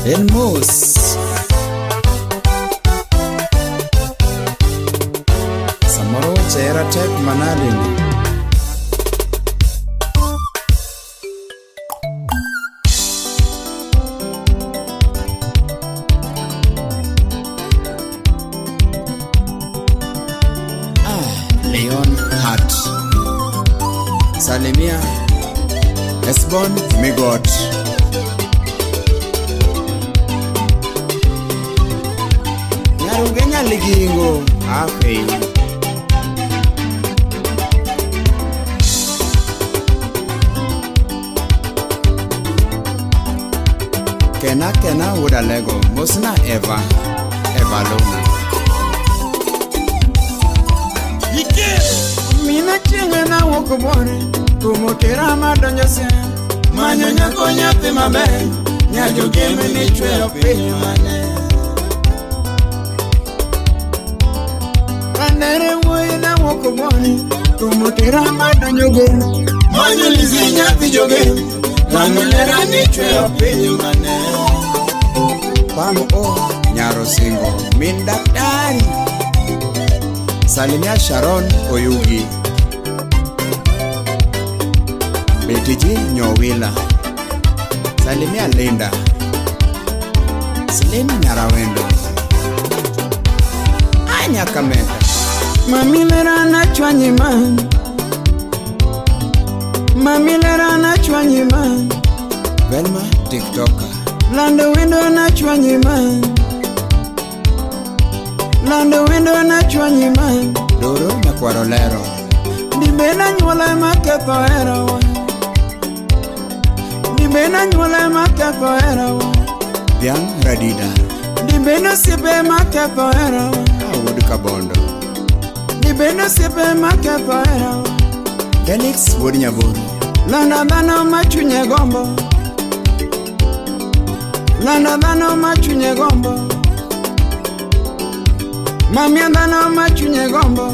En mos. Samoro weche hera tek manade ni. Ah, Leon Hart. Salimia Esbon Migot. Nyarungenya Ligingo. Afe. Kena kena wudalego mosna Eva Eva Luna. Mina chienge na wuok bore kumotera madonjo Siaya manyo nyako nyathi maber nyajogem ni chweyo piny mane Kandere wuoyi na wuok bore kumotera madonjo Gem manyo Lizi nyathi jogem wang'o lera ni chweyo piny mane Pam o nyaro singo min daktari. Salimia Sharon Oyugi. Betiji Nyowila. Salimia Linda. Slim Nyarawendo. Anya Kameta. Mami lera na chwanyi man. Mami lera na chwanyi man. Velma TikToker. Lando wendo na chwanyi man. Lando wendo na chwanyi man. Doro Nyakwaro Lero. Dibe na nyuola maketho herawa. Dibe na nyuola maketho herawa. Dhiang' Radida. Dibe na osiepe maketho herawa. Ah, wuod Kabondo. Dibe na osiepe maketho herawa. Felix wuod Nyaboro. Lando dhano ma chunye gombo. Lando dhano ma chunye gombo. Mamia dhano ma chunye gombo.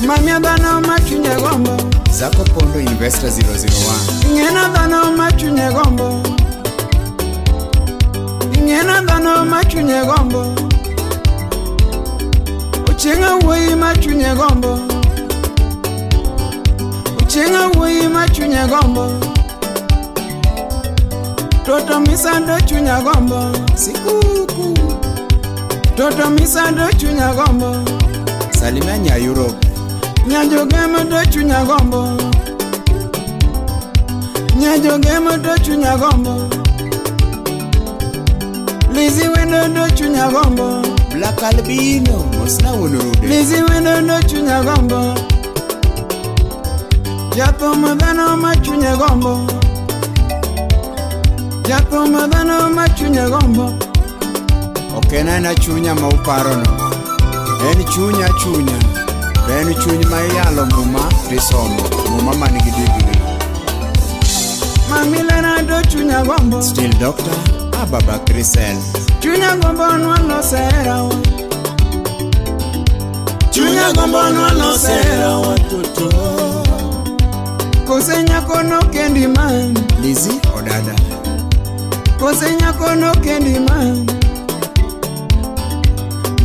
Mamia dhano ma chunye gombo. Zako Pondo Investor 001. Ing'ena dhano ma chunye gombo. Ing'ena dhano ma chunye gombo. Ochieng'a wuoyi ma chunye gombo. Ochieng'a wuoyi ma chunye gombo. Toto misando chunya gombo. Sikuku. Toto misando chunya gombo. Salimia nya Europe. Nyajogemo to chunya gombo. Nyajogemo to chunya gombo. Lizi wendo to chunya gombo. Black Albino mosna wuon Rude. Lizi wendo to chunya gombo. Jathum dhano ma chunye gombo. Jathum dhano ma chunye gombo. Ok en aena chunya ma uparono. En chunya chunya. To en chuny ma iyalo muma tisomo. Muma man gi degree. Mami lera to chunya gombo. Still Doctor Ababa Crisel. Chunya gombo nwalose herawa. Chunya gombo nwalose herawa toto. Kose nyako no kendi man. Lizzy Odada. Kose nyako no kendi man.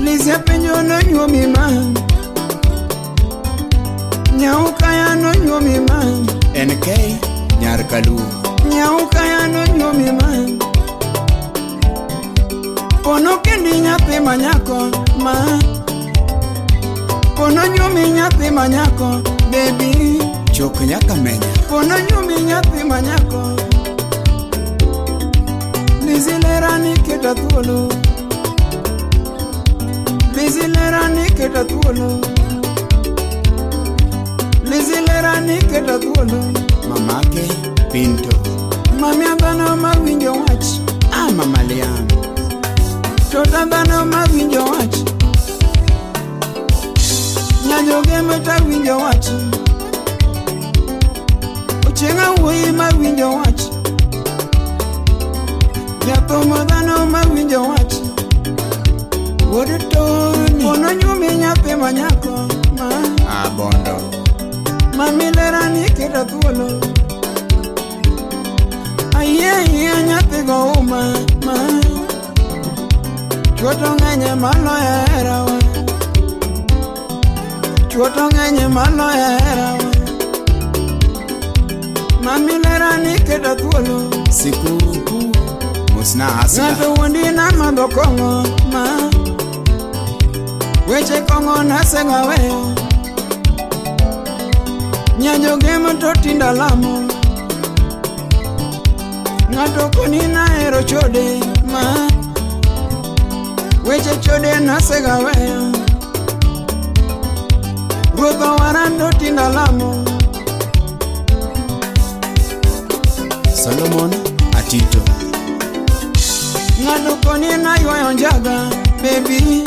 Lizzy apenjo no nyuomi man. Nyaukaya no nyuomi man. NK Nyar Kaluo. Nyaukaya no nyuomi man. Pono kendi nyathi manyako ma. Pono nyuomi nyathi manyako baby. Chok nyaka menya. Pono nyuomi nyathi manyako. Lizzy lera ni keta thuolo. Lizzy lera ni keta thuolo. Lizzy lera ni keta thuolo. Mamake Pinto. Mamia dhano ma winjo wach. Ah, Mama Liam. Tota dhano ma winjo wach. Nyajogemo ta winjo wach. Ochieng'a wuoyi ma winjo wach. Jathum dhano ma winjo wach. Wuod Tony. Pono nyuomi nyathi manyako ma. Ah, Bondo. Mami lera ni keta thuolo. Ayie ayie nyathi nyathi go uma ma. Chuo to ng'eny maloyo herawa. Chuo to ng'eny maloyo herawa. Mami lera ni keta thuolo. Sikuku mosna hasla. Ng'ato wuondi namadho kong'o ma. Weche kong'o naseng'a weyo. Nyajoge to tinda lamo. Ng'ato koni nahero chode ma. Weche chode nasega weyo. Ruoth owara to tinda lamo. Solomon Atito. Ng'ato koni naywayo njaga baby.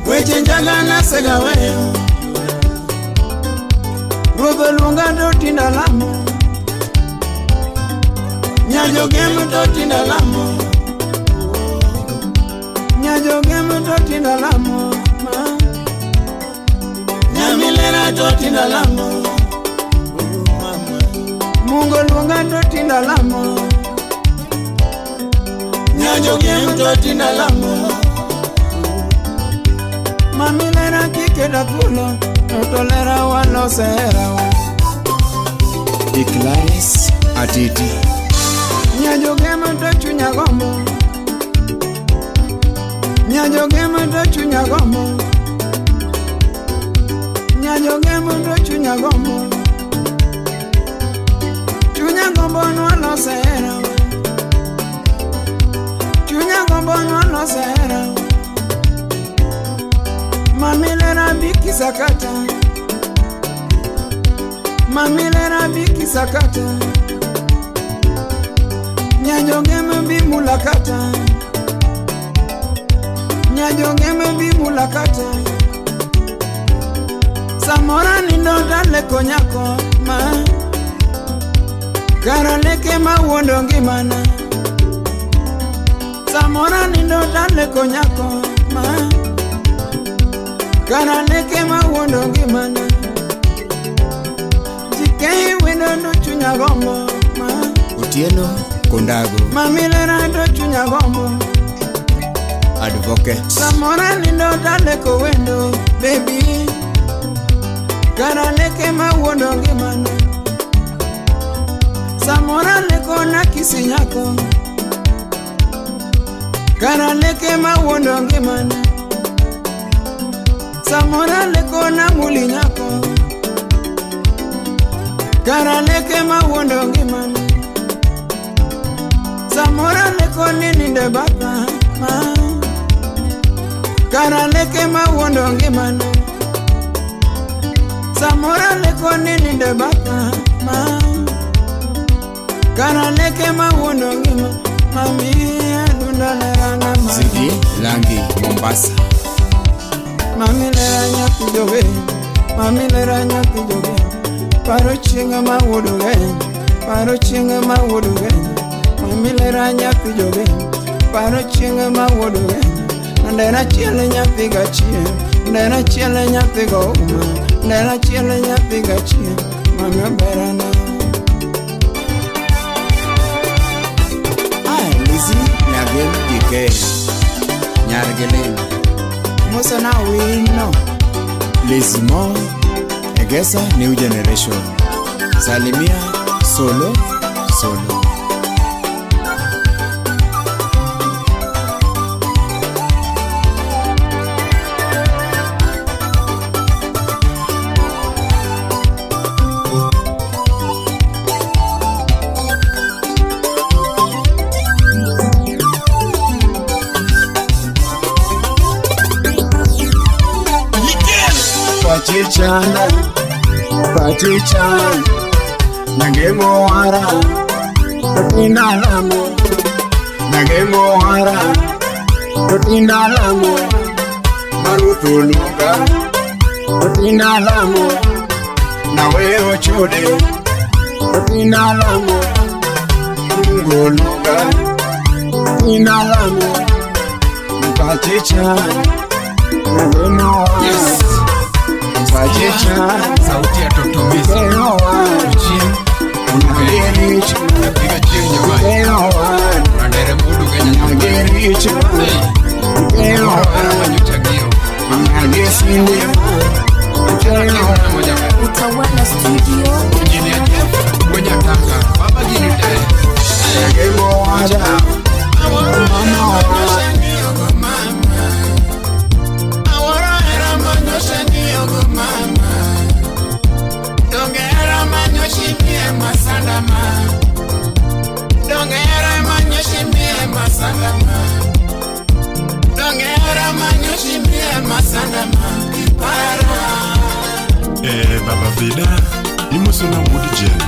Weche njaga nasega weyo. Ruoth oluonga to tinda lamo. Nyajoge to tinda lamo. Nyajoge to tinda lamo. Nyamilera to tinda lamo. Mungu oluonga to tinda lamo. Nyajoge to tinda lamo. Mami lera kiketa thuolo to lera walose herawa. Iclaris Atiti. Nyajoge to chunya gombo. Nyajoge to chunya gombo. Nyajoge to chunya gombo. Chunya gombo nwalose herawa. Chunya gombo nwalose herawa. Mami lera biki sakata. Mami lera biki sakata. Nyajoge bi mulakata. Nyajoge bi mulakata. Samora nindo daleko nyako ma. Kara leke ma wuondo ngimana. Samora nindo daleko nyako ma. Kara leke ma wuondo ngimana. Jikei wendo no chunya gombo ma. Otieno Kondago. Mami lera to chunya gombo. Advocate. Samora nindo daleko wendo baby. Kara leke ma wuondo ngimana. Samora leko na kisi nyako. Kara leke ma wuondo ngimana. Samora leko na muli nyako. Kara leke ma wuondo ngimana. Samora leko ninde baba ma. Kara leke ma wuondo ngimana. Samora leko ninde baba ma. Kara leke ma wuondo ngimana. Mami adunda lera na ma. Ziggy Langi Mombasa. Mami lera nyathi joge. Mami lera nyathi joge. Paro chieng' ma wuodo ge. Paro chieng' ma wuodo ge. Mami lera nyathi joge. Paro chieng' ma wuodo ge. Ndera chiel nyathi gachien. Ndera chiel nyathi go uma. Ndera chiel nyathi gachien. Mami oberana. Ai Lizzy Nyagem Dike. Nyargeleng. Musa na wino. Lizmo Egesa New Generation. Salimia Solo Solo. Pachichana, pachichana, nagemo ara, totinda lamo, nagemo ara, totinda lamo, marutuluga, totinda lamo, nawe ochode, totinda lamo, ngoluga, totinda lamo, pachichana, nagemo ara. Yes. Sauti ya Totomisi. Uchie Utawala Studio. Baba Vida, imosona wuod Jen.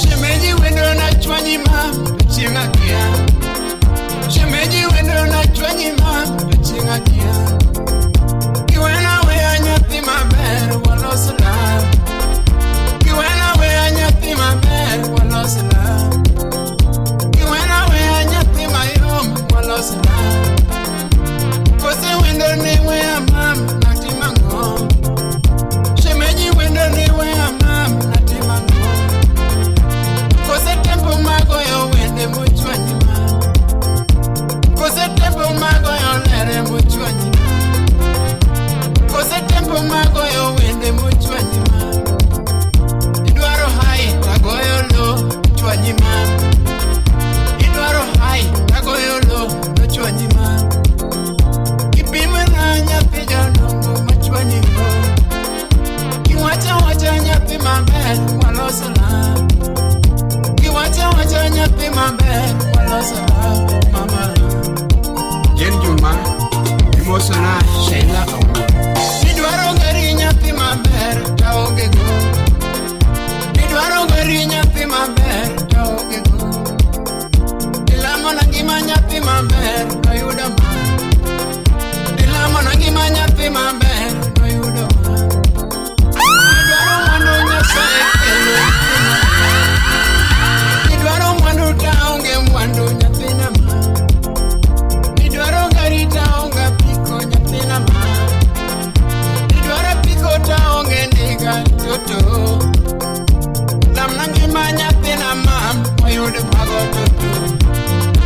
Shemeji wendo na chwanyi ma chieng' akia. Shemeji wendo na chwanyi ma chieng' akia. Kiwena weya nyathi maber walos love. Kiwena weya nyathi maber walos love. Kiwena weya nyathi mayom walos love. Kose wendo ni weya mam natim ang'o? Shemeji wendo ni weya mam natim ang'o? Kose tempo magoyo wende mochwanyi ma. Kose tempo magoyo lere mochwanyi ma. Kose tempo magoyo wende mochwanyi ma. Idwaro hai tagoyo lo chwanyi ma. Idwaro hai tagoyo lo chwanyi ma. Kipimna nyathi jodongo machwanyi go. Kiwacha wacha nyathi maber waloso love. Kiwacha wacha nyathi maber waloso love mama. Jen Juma, imosona Sheila Awuor. Idwaro gari nyathi maber taonge go. Idwaro gari nyathi maber taonge go. Ilamo na ngima nyathi maber toyudo ma. Ilamo na ngima nyathi maber toyudo ma. Idwaro mwandu Nyasaye kelo. Idwaro mwandu taonge mwandu nyathina ma. Idwaro gari taonge apiko nyathina ma. Idwaro apiko taonge ndiga toto. Lamna ngima nyathina mam wayud mago toto.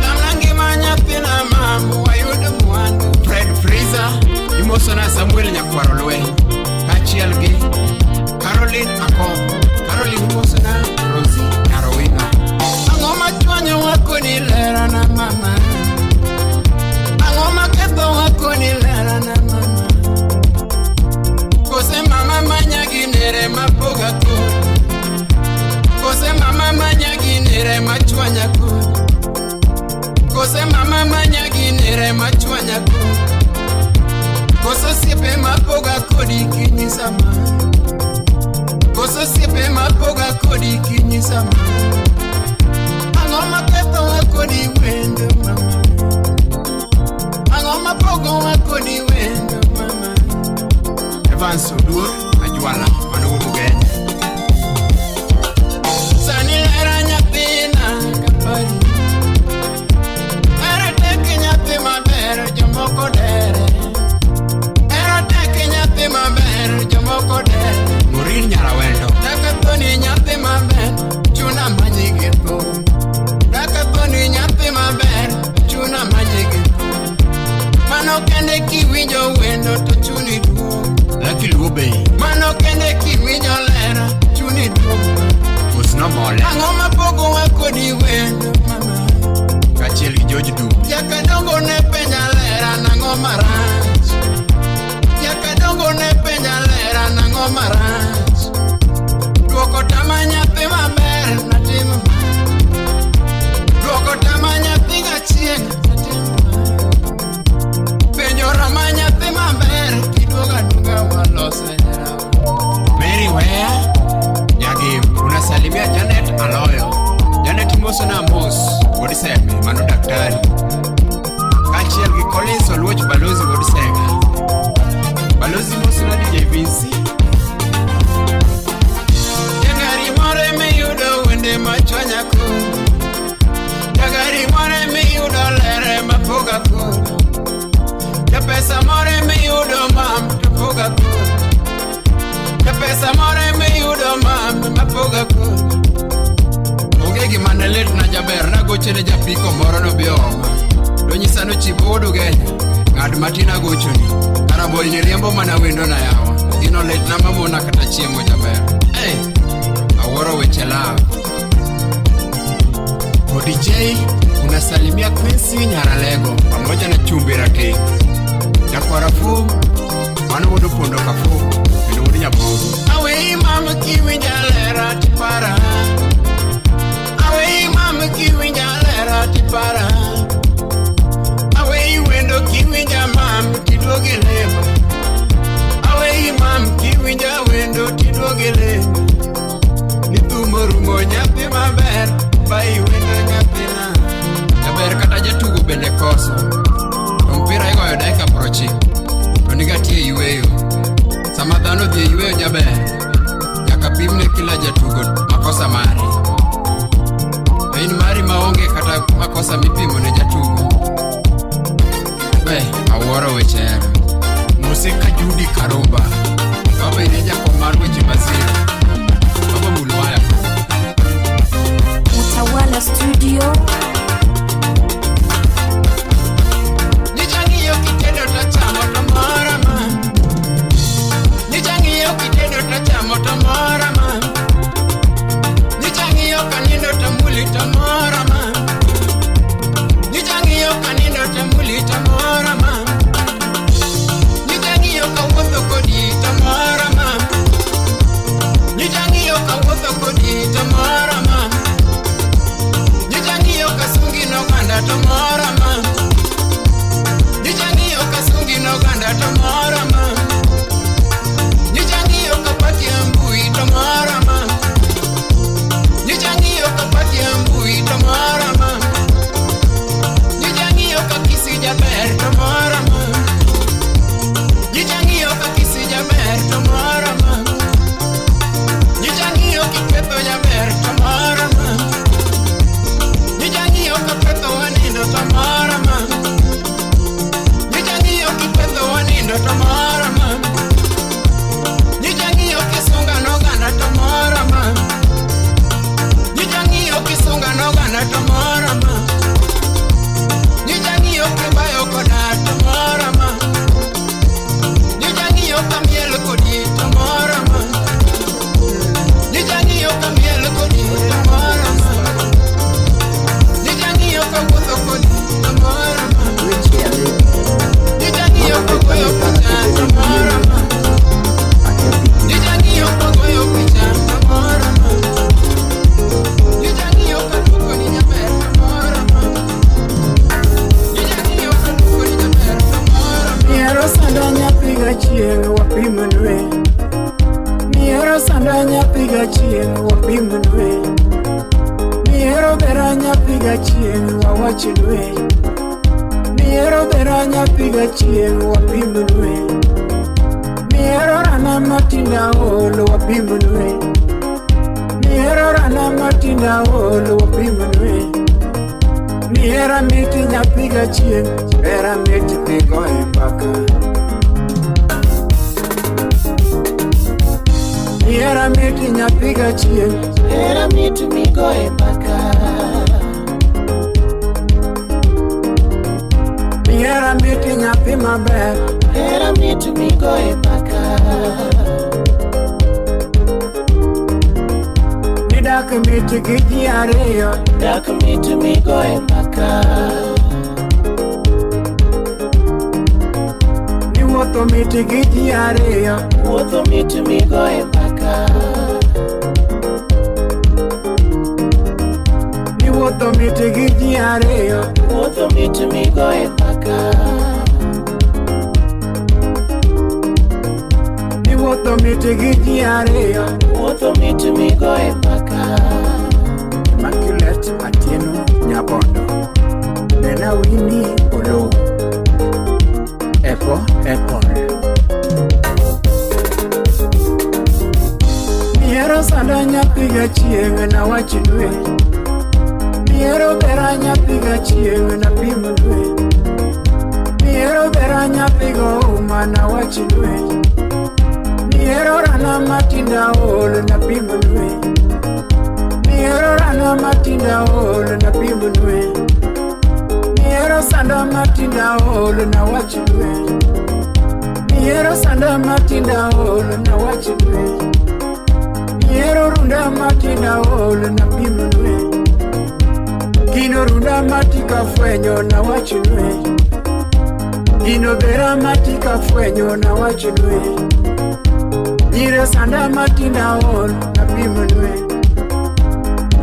Lamna ngima nyathina mam wayud mwandu. Fred Fraser, imosona Samuel Nyakwaro Lweny. Kaachiel gi Caroline Akom. Caroline imosona Rosie Nyarowino. Ang'o machwanyowa kodi lerana mama? Ang'o makethowa kodi lerana mama? Kose mama manya ginere mapoga kodi. Kose mama manya ginere machwanya kodi. Kose mama manya ginere machwanya kodi. Kose osiepe mapoga kodi kinyisa ma. Kose osiepe mapoga kodi kinyisa ma. Ang'o makethowa kodi wendo mama? Ang'o mapogowa kodi wendo mama? Evans Oduor Ajwala, mano wuod Ugenya. Sani lera nyathina kapari. Hera tek nyathi maber jomoko dere. Hera tek nyathi maber jomoko dere. Maureen Nyarawendo. Dakathoni nyathi maber chuna manyi gi thum. Dakathoni nyathi maber chuna manyi gi thum. Mano kende kiwinjo wendo to chuni duong'. Lucky Luo Bay. Mano kende kiwinjo lera chuni duong'. Osno Mole. Ang'o mapogowa kodi wendo mama? Kaachiel gi George Dum. Jakadongo ne penja lera nang'o marach. Jakadongo ne penja lera nang'o marach. Duoko tama nyathi maber natim ma. Duoko tama nyathi gachieng' natim ma. Penjo rama nyathi maber kiduogo aduoga walose hera. Mary Wea Nyagim, unasalimia Janet Aloyo. Janet imosona Amos wuod Seme, mano daktari. Kaachiel gi Collins Oluoch balozi wuod Sega. Balozi imosona DJ Vinci. Jagari moro miyudo wende machwanya kodi. Jagari moro miyudo lere mapoga kodi. Japesa moro miyudo mam to poga kodi. Japesa moro miyudo mam mapoga kodi. E gima ne litna jaber nagocho ne japiko moro nobi ooma. Tonyisa ni Chipo wuod Ugenya, ng'ad matin agochoni. Kara boyni riembo mana wendona yawa. Gino litna mamona kata chiemo jaber. Hey, awuoro weche love. ODJ unasalimia Quincy Nyaralego pamoja na Chumbi Rateng. Nyakwara Fu, mano wuod Opondo Kafu, kendo wuod Nyabogo. Aweyi mama kiwinja lera tipara. Aweyi mama kiwinja lera tipara. Aweyi wendo kiwinja mam tiduogi lema. Aweyi mam kiwinja wendo tiduogi lema. Ni thumo rumo nyathi maber, bai wendo nyathina. Jaber kata jatugo bende koso. To mpira igoyo dakika 90. To nigatie yweyo. Sama dhano dhi e yweyo jaber, nyaka pimne kila jatugo makosa mare. To in mari maonge kata makosa mipimo ne jatugo. Be, awuoro weche hera. Mose Kajudi Karumba. Baba in e jakom mar weche masiro. Baba mul waya. Utawala Studio. Nyicha ng'iyo kitedo tachamo to mora ma. Nyicha ng'iyo kitedo tachamo to mora ma. Nyicha ng'iyo kanindo to muli to mora ma. Nyicha ng'iyo kanindo to muli to mora ma. Nyicha ng'iyo kawuotho kodi to mora ma. Nyicha ng'iyo kawuotho kodi to mora ma. Nyicha ng'iyo kasungi noganda to mora ma. Nyicha ng'iyo kasungi noganda to mora ma. Nyicha ng'iyo kapaki mbui to mora ma. Nyicha ng'iyo kapaki mbui to mora ma. Nyicha ng'iyo kakisi jaber to mora ma. Nyicha ng'iyo kakisi jaber to mora ma. Nyicha ng'iyo kipetho jaber to mora ma. Nyicha ng'iyo kapetho wanindo to mora ma. Nyicha ng'iyo kipetho wanindo to mora ma. Nyicha ng'iyo kisunga noganda to mora ma. Nyicha ng'iyo kisunga noganda to mora ma. Nyicha ng'iyo kibayo koda to mora ma. Nyicha ng'iyo kamiel kodi to mora ma. Nyicha ng'iyo kamiel kodi to mora ma. Nyicha ng'iyo kawuotho kodi to mora ma. Weche adek. Nyicha ng'iyo kogoyo picha to mora ma. Akia piki. Nyicha ng'iyo kogoyo picha to mora ma. Nyicha ng'iyo kaluoko ni jaber to mora ma. Nyicha ng'iyo kaluoko ni jaber to mora ma. Mihero sanda nyathi gachieng' wapimnwe. Mihero sanda nyathi gachieng' wapimnwe. Mihero bera nyathi gachieng' wawachnwe. Mihero bera nyathi gachieng' wapimnwe. Mihero rana matinda olo wapimnwe. Mihero rana matinda olo wapimnwe. Mihera miti nyathi gachieng' bera miti migoye mbaka. Mihera miti nyathi gachieng' Hera mitu migoye mbaka. Mihera miti nyathi maber. Hera mitu migoye mbaka. Nidak mit gi ji ariyo. Dak mitu migoye mbaka. Niwuotho mit gi ji ariyo. Wuotho mitu migoye mbaka. Niwuotho mit gi ji ariyo. Wuotho mitu migoye mbaka. Niwuotho mit gi ji ariyo. Wuotho mitu migoye mbaka. Immaculate Atieno Nyabondo. Nena Winnie Oloo. Epo Apple. Mihero sanda nyathi gachieng' nawachnwe. Mihero bera nyathi gachieng' napimnwe. Mihero bera nyathi go uma nawachnwe. Mihero rana matinda olo napimnwe. Nihero rana matinda olo na pimnwe. Nihero sanda matinda olo na wachnwe. Nihero sanda matinda olo na wachnwe. Nihero runda matinda olo na pimnwe. Gino runda matika fwenyo na wachnwe. Gino bera matika fwenyo na wachnwe. Nihero sanda matinda olo na pimnwe.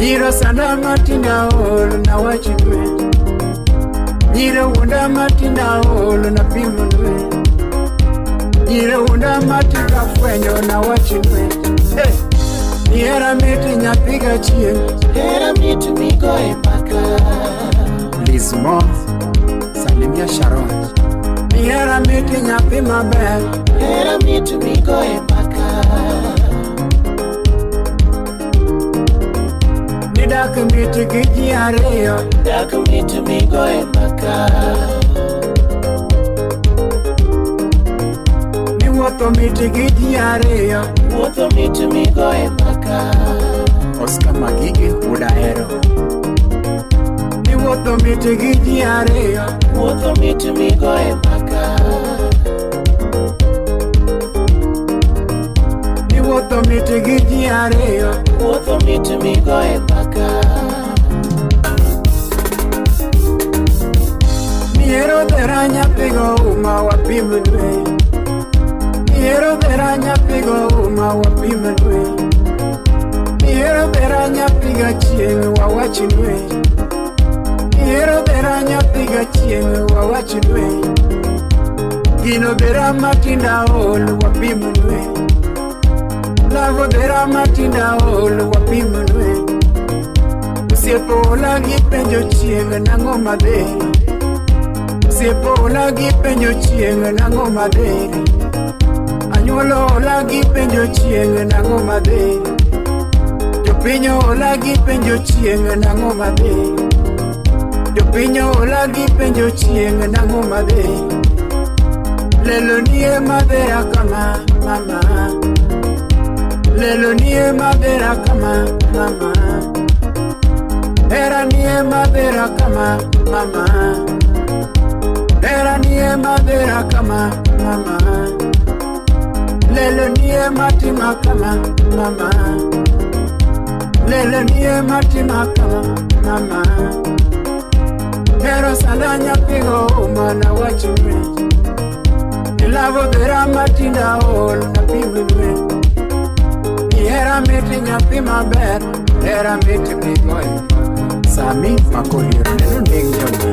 Nihero sanda matinda olo na wachnwe. Nihero runda matinda olo na pimnwe. Nihero runda matika fwenyo na wachnwe. Hey! Nihera miti nyapiga chieng'. Hera mit migoye mbaka. Lizmo, salimia Sharon. Nihera miti nyathi maber. Hera mit migoye mbaka. Nidak mit gi ji ariyo. Dak mit migoye mbaka. Niwuotho mit gi ji ariyo. Wuotho mit migoye mbaka. Oscar Magige wuod Ahero. Niwuotho mit gi ji ariyo. Wuotho mit migoye mbaka. Niwuotho mit gi ji ariyo. Wuotho mit migoye mbaka. Nihero dhera nyathigo uma wapimnwe. Nihero dhera nyathigo uma wapimnwe. Nihero dhera nyathiga chieng' wawachnwe. Nihero dhera nyathiga chieng' wawachnwe. Gino dhera matinda ol wapimnwe. Lavo dhera matinda ol wapimnwe. Osiepo ola gi penjo chieng' nang'o madheri. Osiepo ola gi penjo chieng' nang'o madheri. Anyuola ola gi penjo chieng' nang'o madheri. Jopiny ola gi penjo chieng' nang'o madheri. Jopiny ola gi penjo chieng' nang'o madheri. Lelo nie madhera kama mama. Lelo nie madhera kama mama. Hera nie madhera kama mama. Hera nie madhera kama mama. Lelo nie matima kama mama. Lelo nie matima kama mama. Hero sanda nyathigo uma na wachnwe. Nilavo dhera matinda ol na pimnwe. Nihera miti nyathi maber. Hera miti migoye. Sami Makorir neno neg joni.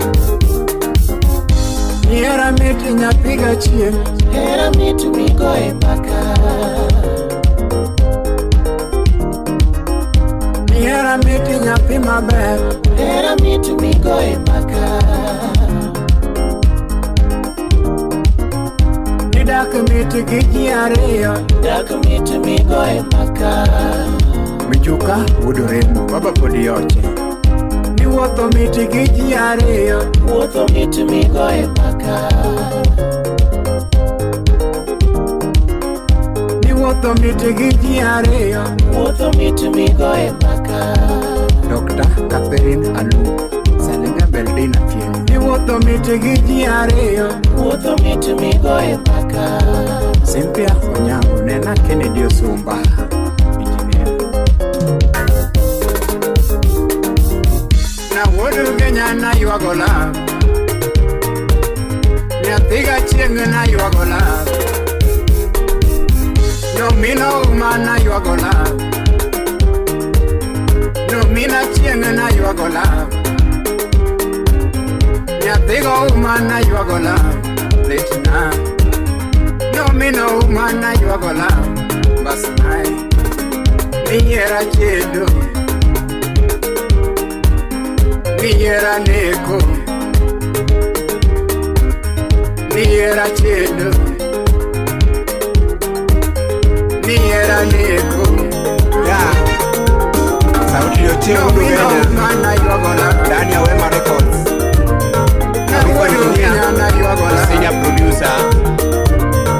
Nihera miti nyathiga chieng'. Hera mit migoye mbaka. Nihera miti nyathi maber. Hera mit migoye mbaka. Nidak mit gi ji ariyo. Dak mit migoye mbaka. Mijuka wuod Oremo, baba pod yoche. Niwuotho mit gi ji ariyo. Wuotho mit migoye mbaka. Niwuotho mit gi ji ariyo. Wuotho mit migoye mbaka. Dr. Catherine Alu, salimia Beldina Tieno. Niwuotho mit gi ji ariyo. Wuotho mit migoye mbaka. Cynthia Onyango, nena Kennedy Osumba, engineer. Na wuod Kenya na ywago love. Nyathiga chieng' na ywago love. Nomino uma na ywago love. Nomina chieng' na ywago love. Nyathigo uma na ywago love. Litna. Nomino uma na ywago love. Basnai. Niera chedo. Niera neko. Niera chedo. Niera neko. Yeah. Sauti yote Nomino Uganda uma na ywago love. ndani ya Wema Records. Na Awiko wuod Engineer, Kenya na ywago love. senior producer.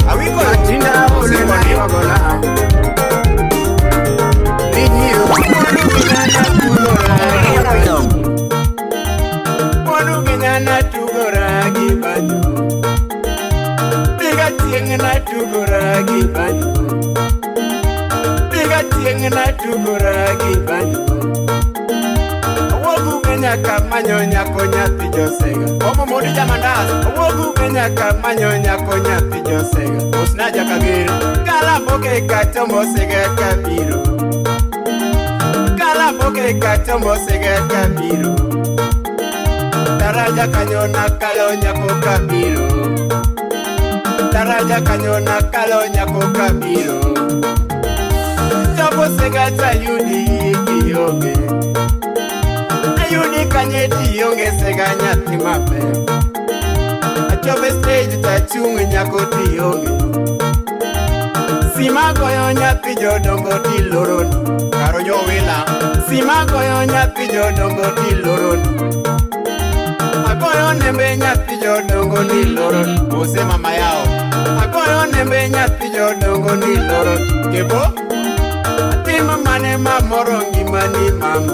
Awiko Matinda olo na Symphony. ywago love. Ninyiewo. natugora gi banjo. Diga chieng' natugora gi banjo. Awuok Ugenya kamanyo nyako nyathi Josega. Omo Modi Jamandas. Awuok Ugenya kamanyo nyako nyathi Josega. Osna Jakageri. Kalaboke kachomo sega kabiro. Kalaboke kachomo sega kabiro. Daraja kanyo nakalo nyako kabiro. Daraja kanyo nakalo nyako kabiro. Chopo sega tayudi kionge. Ayudi kanye tionge sega nyathi maber. Achopo stage tachung' nyako tionge. Sima goyo nyathi jodongo tiloroni. Karo Jowila. Sima goyo nyathi jodongo tiloroni. Agoyo nembe nyathi jodongo ni loroni. Ose mama yao. Agoyo nembe nyathi jodongo ni loroni. Kebo. Timo mane mamoro ngimani mama.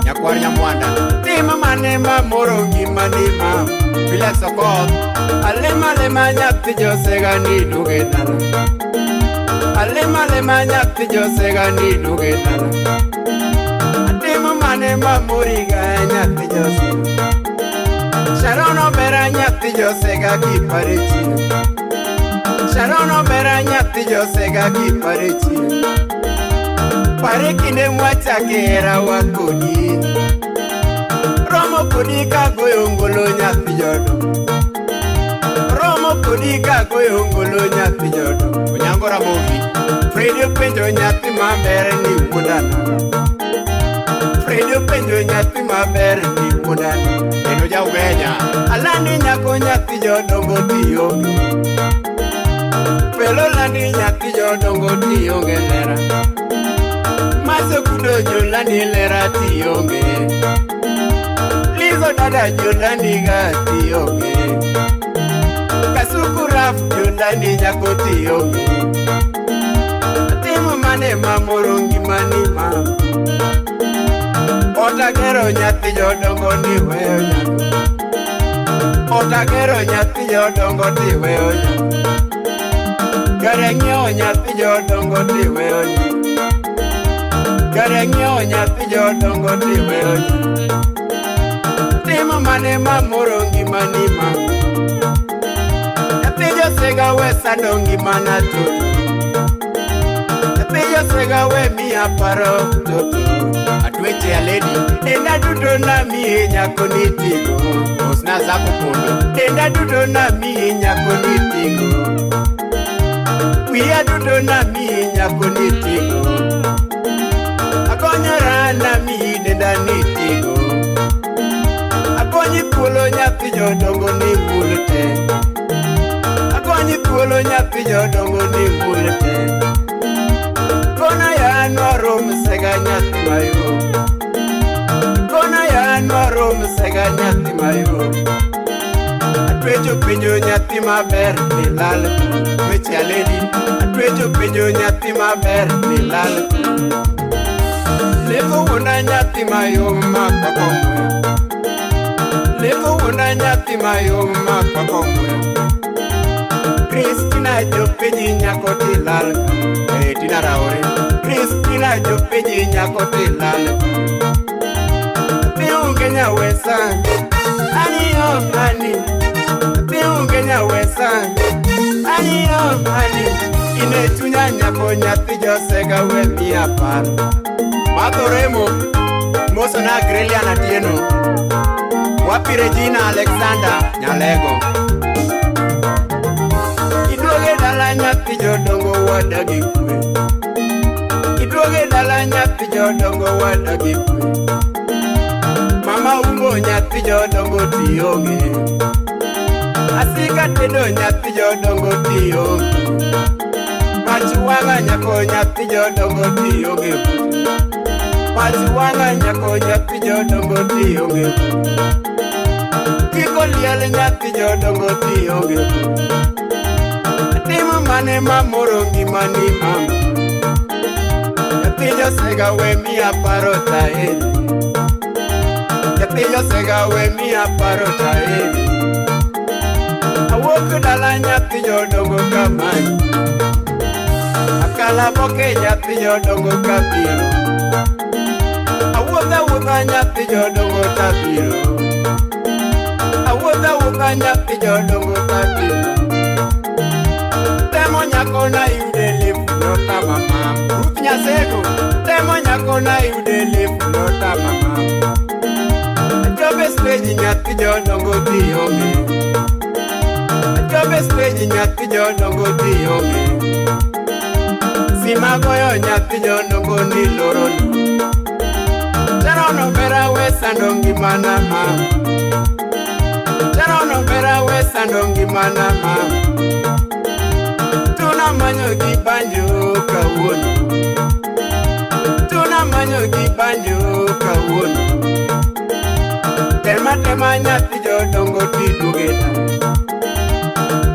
Nyakwar Nyamwanda. Timo mane mamoro ngimani mama. Felix Okoth. Alema lema nyathi josega ni duge dala. Alema lema nyathi josega ni duge dala. Timo mane mamoriga nyathi josega. Sharon obera nyathi josega kipare chiro. Sharon obera nyathi josega kipare chiro. Pare kinde mwachake herawa kodi. Romo kodi kagoyo ngolo nyathi jodongo. Romo kodi kagoyo ngolo nyathi jodongo. Onyango Ramogi. Fredo penjo nyathi maber ni wuodana. Fredo penjo nyathi maber ni wuodana. Kendo ja Ugenya. Alandi nyako nyathi jodongo tionge. Pelo landi nyathi jodongo tionge lera. Maso kudo jolandi lera tionge. Lizo dada jolandi ga tionge. Kasuku raf jolandi nyako tionge. Timo mane mamoro ngimani mama. Otagero nyathi jodongo ni weyo nyako. Otagero nyathi jodongo ti weyo nyako. Kare ng'iewo nyathi jodongo ti weyo nyako. Kare ng'iewo nyathi jodongo ti weyo nyako. Timo mane mamoro ngimani mama. Nyathi josega we sando ngimana toto. Nyathi josega we miya paro toto. Atweche ya lady. Denda duto namiye nyako ni tigo. Osna zako pondo. Denda duto namiye nyako ni tigo. Wiya duto namiye nyako ni tigo. Akonyora namiyi denda ni tigo. Akonyi thuolo nyathi jodongo ni ngul te. Akonyi thuolo nyathi jodongo ni ngul te. Kona ya nwarom sega nyathi mayom. Kona ya nwarom sega nyathi mayom. Atwecho penjo nyathi maber ni lal. Weche ya lady. Atwecho penjo nyathi maber ni lal. Leko wuona nyathi mayom makwako muya. Leko wuona nyathi mayom makwako muya. Kristina jopenji nyako ti lal. Tina Raore. Kristina jopenji nyako ti lal. Piny Ugenya wesa. Ani oh ani. Piny Ugenya wesa. Ani oh ani. Ine chunya nyako nyathi josega we miya paro. Madho Remo. Moso na Grelian Atieno. Wapi Regina Alexander Nyalego. Iduoge dala nyathi jodongo wadagi kwe. Iduoge dala nyathi jodongo wadagi kwe. Mama umbo nyathi jodongo tionge. Asika tedo nyathi jodongo tionge. Mach wang'a nyako nyathi jodongo tionge. Mach wang'a nyako nyathi jodongo tionge. Kiko liel nyathi jodongo tionge. Timo mane mamoro ngimani mama. Nyathi josega we miya paro taeri. Nyathi josega we miya paro taeri. Awuok dala nyathi jodongo kamanyi. Akala boke nyathi jodongo kabiro. Awuotho awuotha nyathi jodongo tabiro. Awuotho awuotha nyathi jodongo tabiro. Temo nyako na yude lifu notama mam. Ruth Nyasego. Temo nyako na yude lifu notama mam. Achope stage nyathi jodongo dhi onge. Achope stage nyathi jodongo dhi onge. Sima goyo nyathi jodongo ni lorono. Sharon Obera we sando ngimana mam. Sharon Obera we sando ngimana mam. Tuna manyo gi banjo kawuono. Tuna manyo gi banjo kawuono. Tema tema nyathi jodongo tidugeta.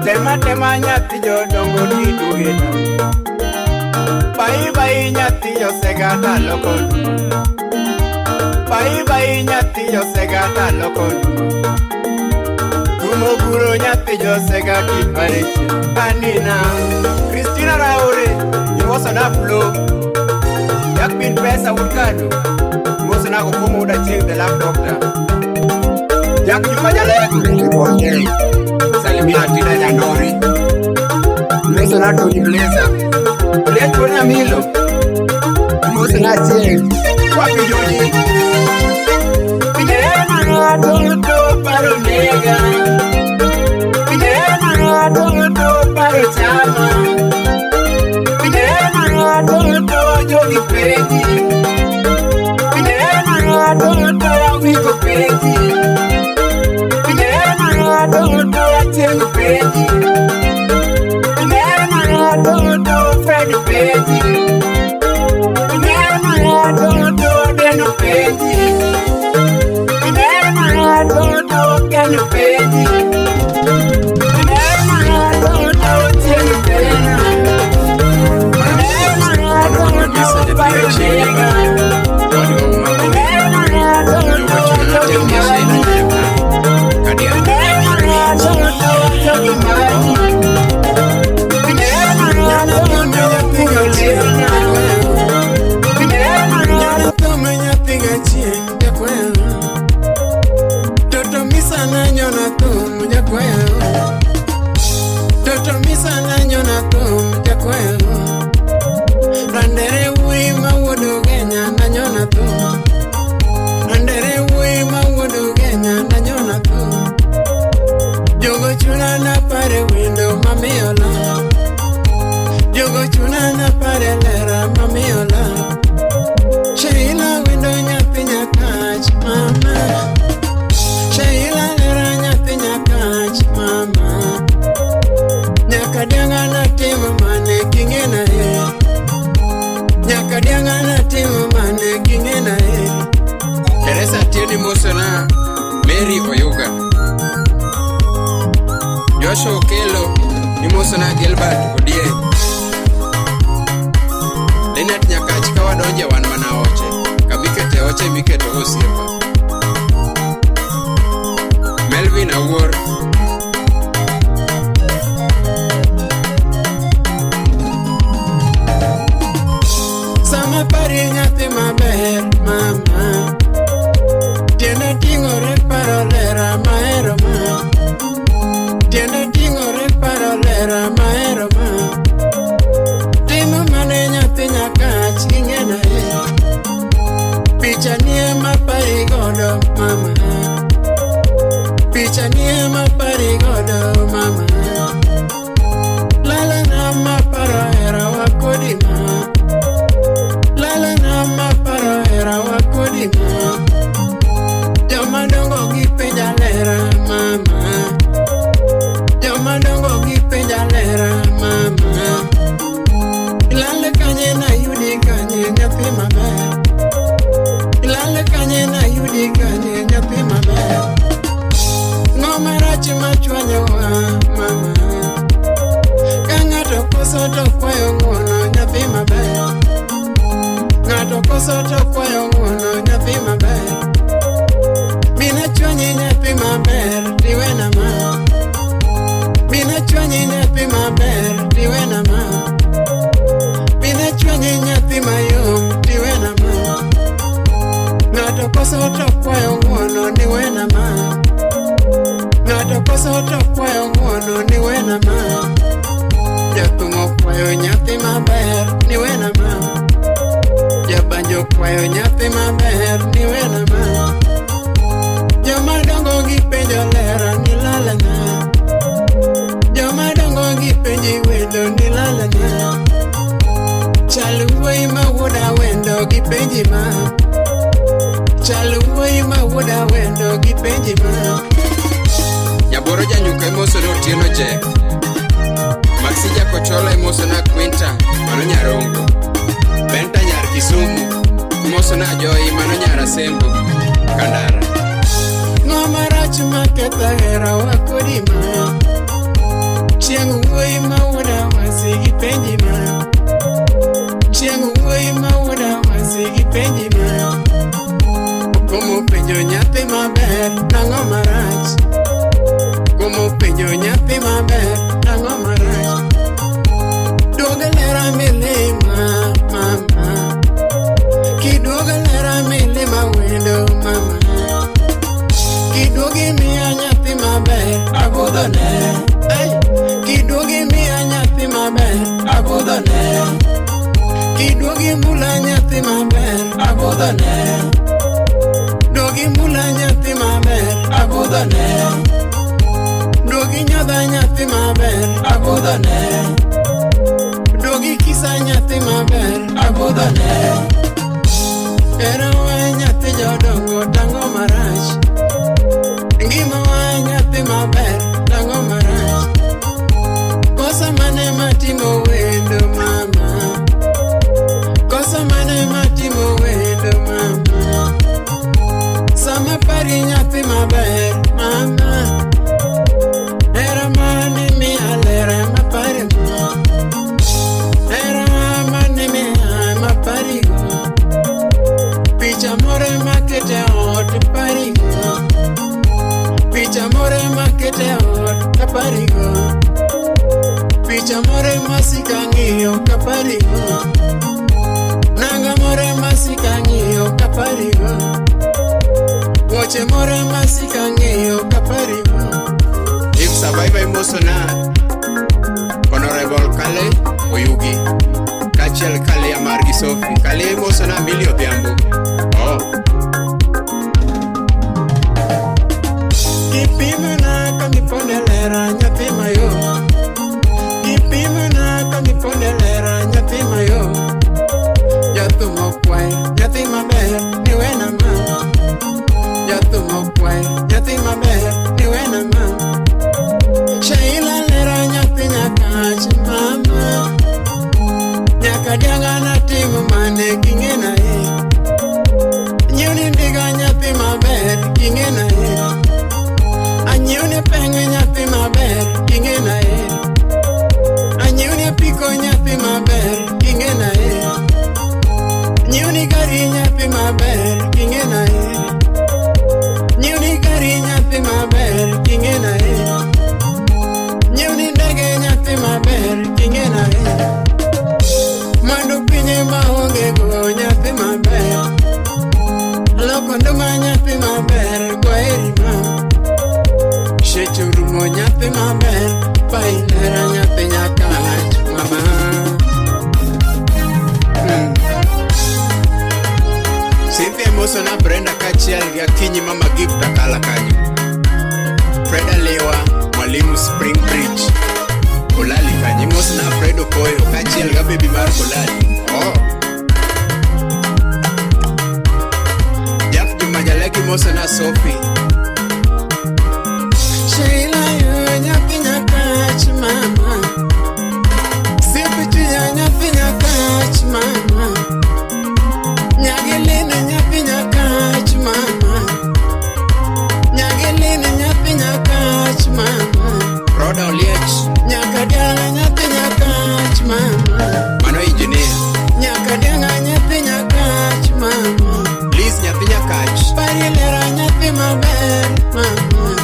Tema tema nyathi jodongo tidugeta. Bai bai nyathi josegata lokono. Bai bai nyathi josegata lokono. Kumoguro nyathi josega kipareche. Anina Christina Raore imoso na flo. Yak bin pesa wutkado. Imoso na kokomo uda chieng the love doctor. Yak nyuma jalego. Salimia Tina Jandori. Imoso na Tony Blazer. Oliech wuod Nyamilo. Imoso na chieng. Wapi Joji. Pinena to paro nega. Pinena to paro chama. Pinena to jogi peji. Pinena to wiko peji. Pinena to chieng peji. Pinena to Fred peji. Pinena to Deno peji. Pinena to Keno peji. Pinena to chieng peji. Pinena to paro nega. Pinena to jogi maji. Pinena to jogi maji. Pinena to pingo chieng. Pinena to nyathi gachieng jakwayo. Toto misa na nyona thum jakwayo. Toto misa na nyona thum jakwayo. Randere wuoyi ma wuod Ugenya na nyona thum. Randere wuoyi ma wuod Ugenya na nyona thum. Jogo chuna na pare wendo mamiola. Jogo chuna na pare lera mamiola. Sheila wendo nyathi nyakach mama. Sheila lera nyathi nyakach mama. Nyakadianga natimo mane king'ena e. Nyakadianga natimo mane king'ena e. Teresa Tieni Mosona, Mary Oyuga. Joshua Okelo Nimosona Gilbert Odie. Leonard Nyakach ka wadonje wan mana oche. Kamikete oche miketo osiepa. Melvin Awuor. Sama pari nyathi maber mama. Tiende ting'ore paro lera mahero ma. Tiende ting'ore paro lera mahero ma. Timo mane nyathi nyakach ing'ena e. Picha ni ema pari godo mama. Picha ni ema pari godo mama. Lala na maparo hera wa kodi ma. Lala na maparo hera wa kodi ma. Joma dongo gi penja lera mama. Joma dongo gi penja lera mama. Ilale kanye na yudi kanye nyathi maber. Ilale kanye na yudi kanye nyathi maber. Ng'oma rach machwanyowa mama. Ka ng'ato koso to kwayo ng'uono nyathi maber. Ng'ato koso to kwayo ng'uono nyathi maber. Mina chwanyi nyathi maber tiwena ma. koso to kwayo ng'uono ni wena ma. Ng'ato koso to kwayo ng'uono ni wena ma. Jathum okwayo nyathi maber ni wena ma. Jabanjo okwayo nyathi maber ni wena ma. Joma dongo gipenjo lera ni lalana. Joma dongo gipenji wendo ni lalana. Chal wuoyi ma wuoda wendo gipenji ma. Chal wuoyi ma wuoda wendo gipenji ma. Nyaboro janyuka imoso ne Otieno Jack. Maxi Jakochola imoso na Quinta, mano nyarongo. Benta nyar Kisumu imoso na Joy, mano nyar Asembo, Kandara. Ng'ama rach maketho hera wa kodi ma. Chieng' wuoyi ma wuoda wasi gipenji ma. Chieng' wuoyi ma wuoda wasi gipenji ma. Komo penjo nyathi maber nang'o marach. Komo penjo nyathi maber nang'o marach. Duogo lera milima mama. Kiduogo lera milima wendo mama. Kiduogi miya nyathi maber agudhone. Hey. Kiduogi miya nyathi maber agudhone. Kiduogi mula nyathi maber agudhone. Duogi mula nyathi maber agudhone. Duogi nyodha nyathi maber agudhone. Duogi kisa nyathi maber agudhone. Era wa nyathi jodongo tang'o marach. Ngima wa nyathi maber tang'o marach. Kosa mane matimo wendo mama. Kosa mane matimo wendo mama. Sama pari nyathi maber mama. Era mane miya lera maparigo. Era mane miya maparigo. Picha more makete ot parigo. Picha more makete ot kaparigo. Picha more masika ng'iyo kaparigo. Nanga more masika ng'iyo kaparigo. Wuoche more masika ng'iyo kaparigo. If Survivor imoso na Honorable Kale Oyugi kaachiel Kalia margi Sophie. Kalia imoso na Milly Odhiambo. Oh. Kipimona kamipone lera nyathi mayo. Kipimona kamipone lera nyathi mayo. Jathum okwayo nyathi maber ni wena ma. Jathum okwayo nyathi maber ni wena ma. Shaila lera nyathi nyakach mama. Nyaka dianga natimo mane king'ena e. Nyiewni ndiga nyathi maber king'ena e. Anyiewni penge nyathi maber king'ena e. Anyiewni apiko nyathi maber king'ena e. Nyiewni gari nyathi maber king'ena e. Nyiewni gari nyathi maber king'ena e. Nyiewni ndege nyathi maber king'ena e. Mwandu pinye maonge go nyathi maber. Loko nduma nyathi maber kwaheri ma. Sheche urumo nyathi maber pailera nyathi nyakach mama. Cynthia imoso na Brenda kaachiel gi Akinyi mama Gift Akala kanyo. Freda Lewa, Mwalimu Spring Bridge. Kolali kanyo. Imoso na Fredo Koyo kaachiel ga baby mar Kolali. Oh. Jack Juma Jaleki imoso na Sophie. Sheila yo nyathi nyakach mama. Sipichu ya nyathi nyakach mama. Nyagelene nyathi nyakach mama. Nyagelene nyathi nyakach mama. Roda Oliech. Nyakadianga nyathi nyakach mama. Mano engineer. Nyakadianga nyathi nyakach mama. Liz nyathi nyakach. Pari lera nyathi maber mama.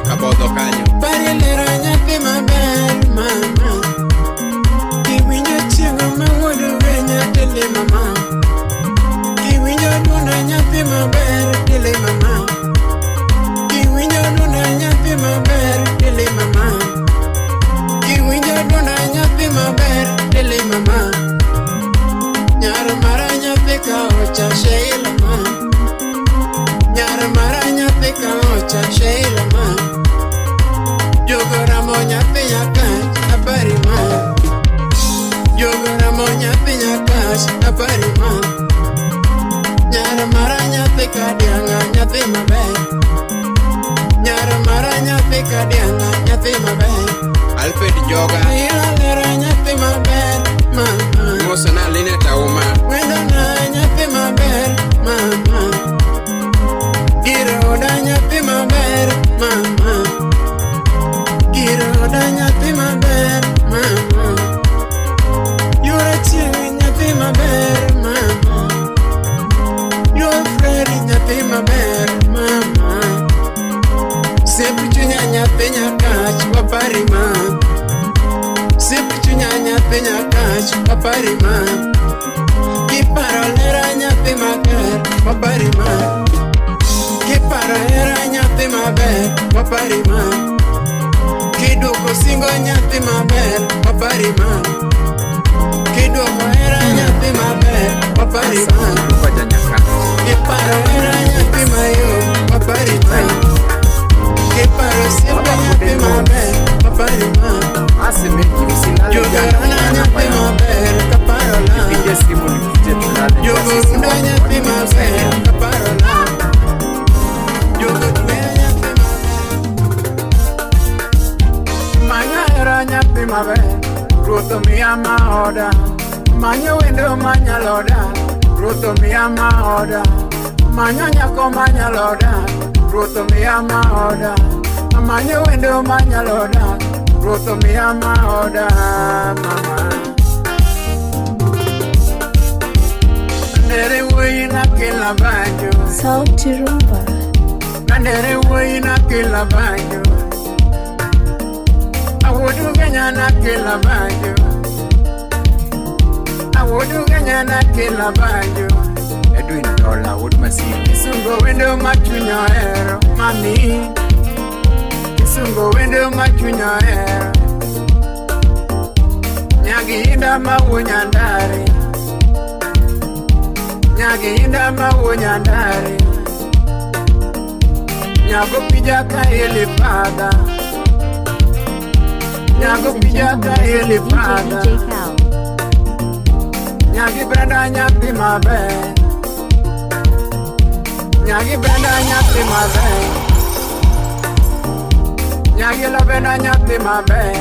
Kabodho kanyo. Pari lera nyathi maber mama. Kiwinjo chieng' ma wuod wenya tele mama. Kiwinjo duonda nyathi maber dile mama. Kiwinjo dwonda nyathi maber dile mama. Kiwinjo dwonda nyathi maber dile mama. Nyar mara nyathi ka ocha Sheila ma. Nyar mara nyathi ka ocha Sheila ma. Jogo ramo nyathi nyakach apari ma. Jogo ramo nyathi nyakach apari ma. Nyar mara nyathi ka dianga nyathi maber. Nyar mara nyathi ka dianga nyathi maber. Alfred Joga. Ila lera nyathi maber mama. Imoso na Linet Auma. Wendo na nyathi maber mama. Giroda nyathi maber mama. Giroda nyathi maber mama. Yura chieng' nyathi maber mama. Yura Freddy nyathi maber mama. Sip chunya nyathi nyakach wapari ma. Sip chunya nyathi nyakach wapari ma. Kiparo lera nyathi maber wapari ma. Kiparo hera nyathi maber wapari ma. Kiduoko singo nyathi maber wapari ma. Kiduoko hera nyathi maber wapari ma. Kiparo hera nyathi mayom wapari ma. Kiparo singo nyathi maber wapari ma. Jogorana nyathi maber kaparo la. Jogorunda nyathi maber kaparo la. Jogotweya nyathi maber. Manya hera nyathi maber, Ruoth omiya maoda. Manyo wendo manyalo dak, Ruoth omiya maoda. Manyo nyako manyalo dak, Ruoth omiya maoda. Manyo wendo manyalo dak, Ruoth omiya maoda mama. Nere wuoyi na kela banjo. Sauti Rumba. Nere wuoyi na kela banjo. Awuodu Kenya na kela banjo. Awuodu Kenya na kela banjo. Edwin Dola wuod Masinde. Kisungo wendo ma chuny ohero mami. Kisungo wendo ma chuny ohero. Nyagi inda ma wuo nyandare. Nyagi inda ma wuo nyandare. Nyago pija ka eli pada. Nyago Ladies and pija gentlemen, ka this is eli DJ pada. DJ Cal. Nyagi Brenda nyathi maber. Nyagi Brenda nyathi maber. Nyagi Lavenda nyathi maber.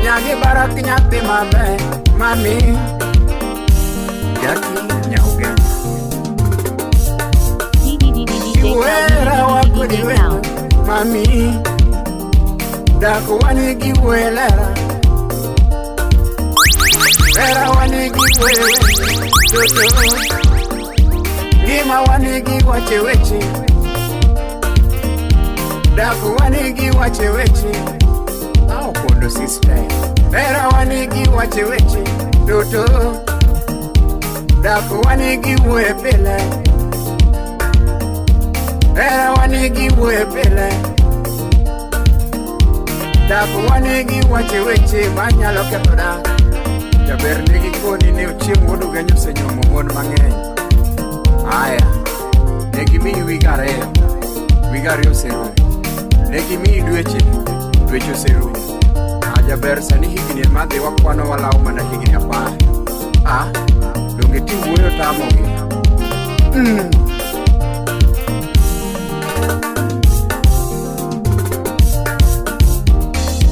Nyagi Barak nyathi maber. Mami. Jackie Nyaugenya. DDDDDJ Cal. Iwera wakodi DDDDJ wendo. Cal. Mami. Dak wanigi welera. Era wanigi wewe. Toto. Ngima wanigi wache weche. Dak wanigi wache weche. Ao kondo sister. Era wanigi wache weche. Toto. Dak wanigi we pile. Era wanigi we pile. Dak wanigi wache weche manyalo ketho dak. Jaber nigi koni ne ochieng' wuod Ugenya osenyuomo mon mang'eny. Aya, ne gimiyi wige ariyo, wige ariyo oserumo. Ne gimiyi dweche, dweche oserumo. A jaber sani higni ema dhi wakwano walawo mana higni 10. A, donge ti wuoyo tamogi.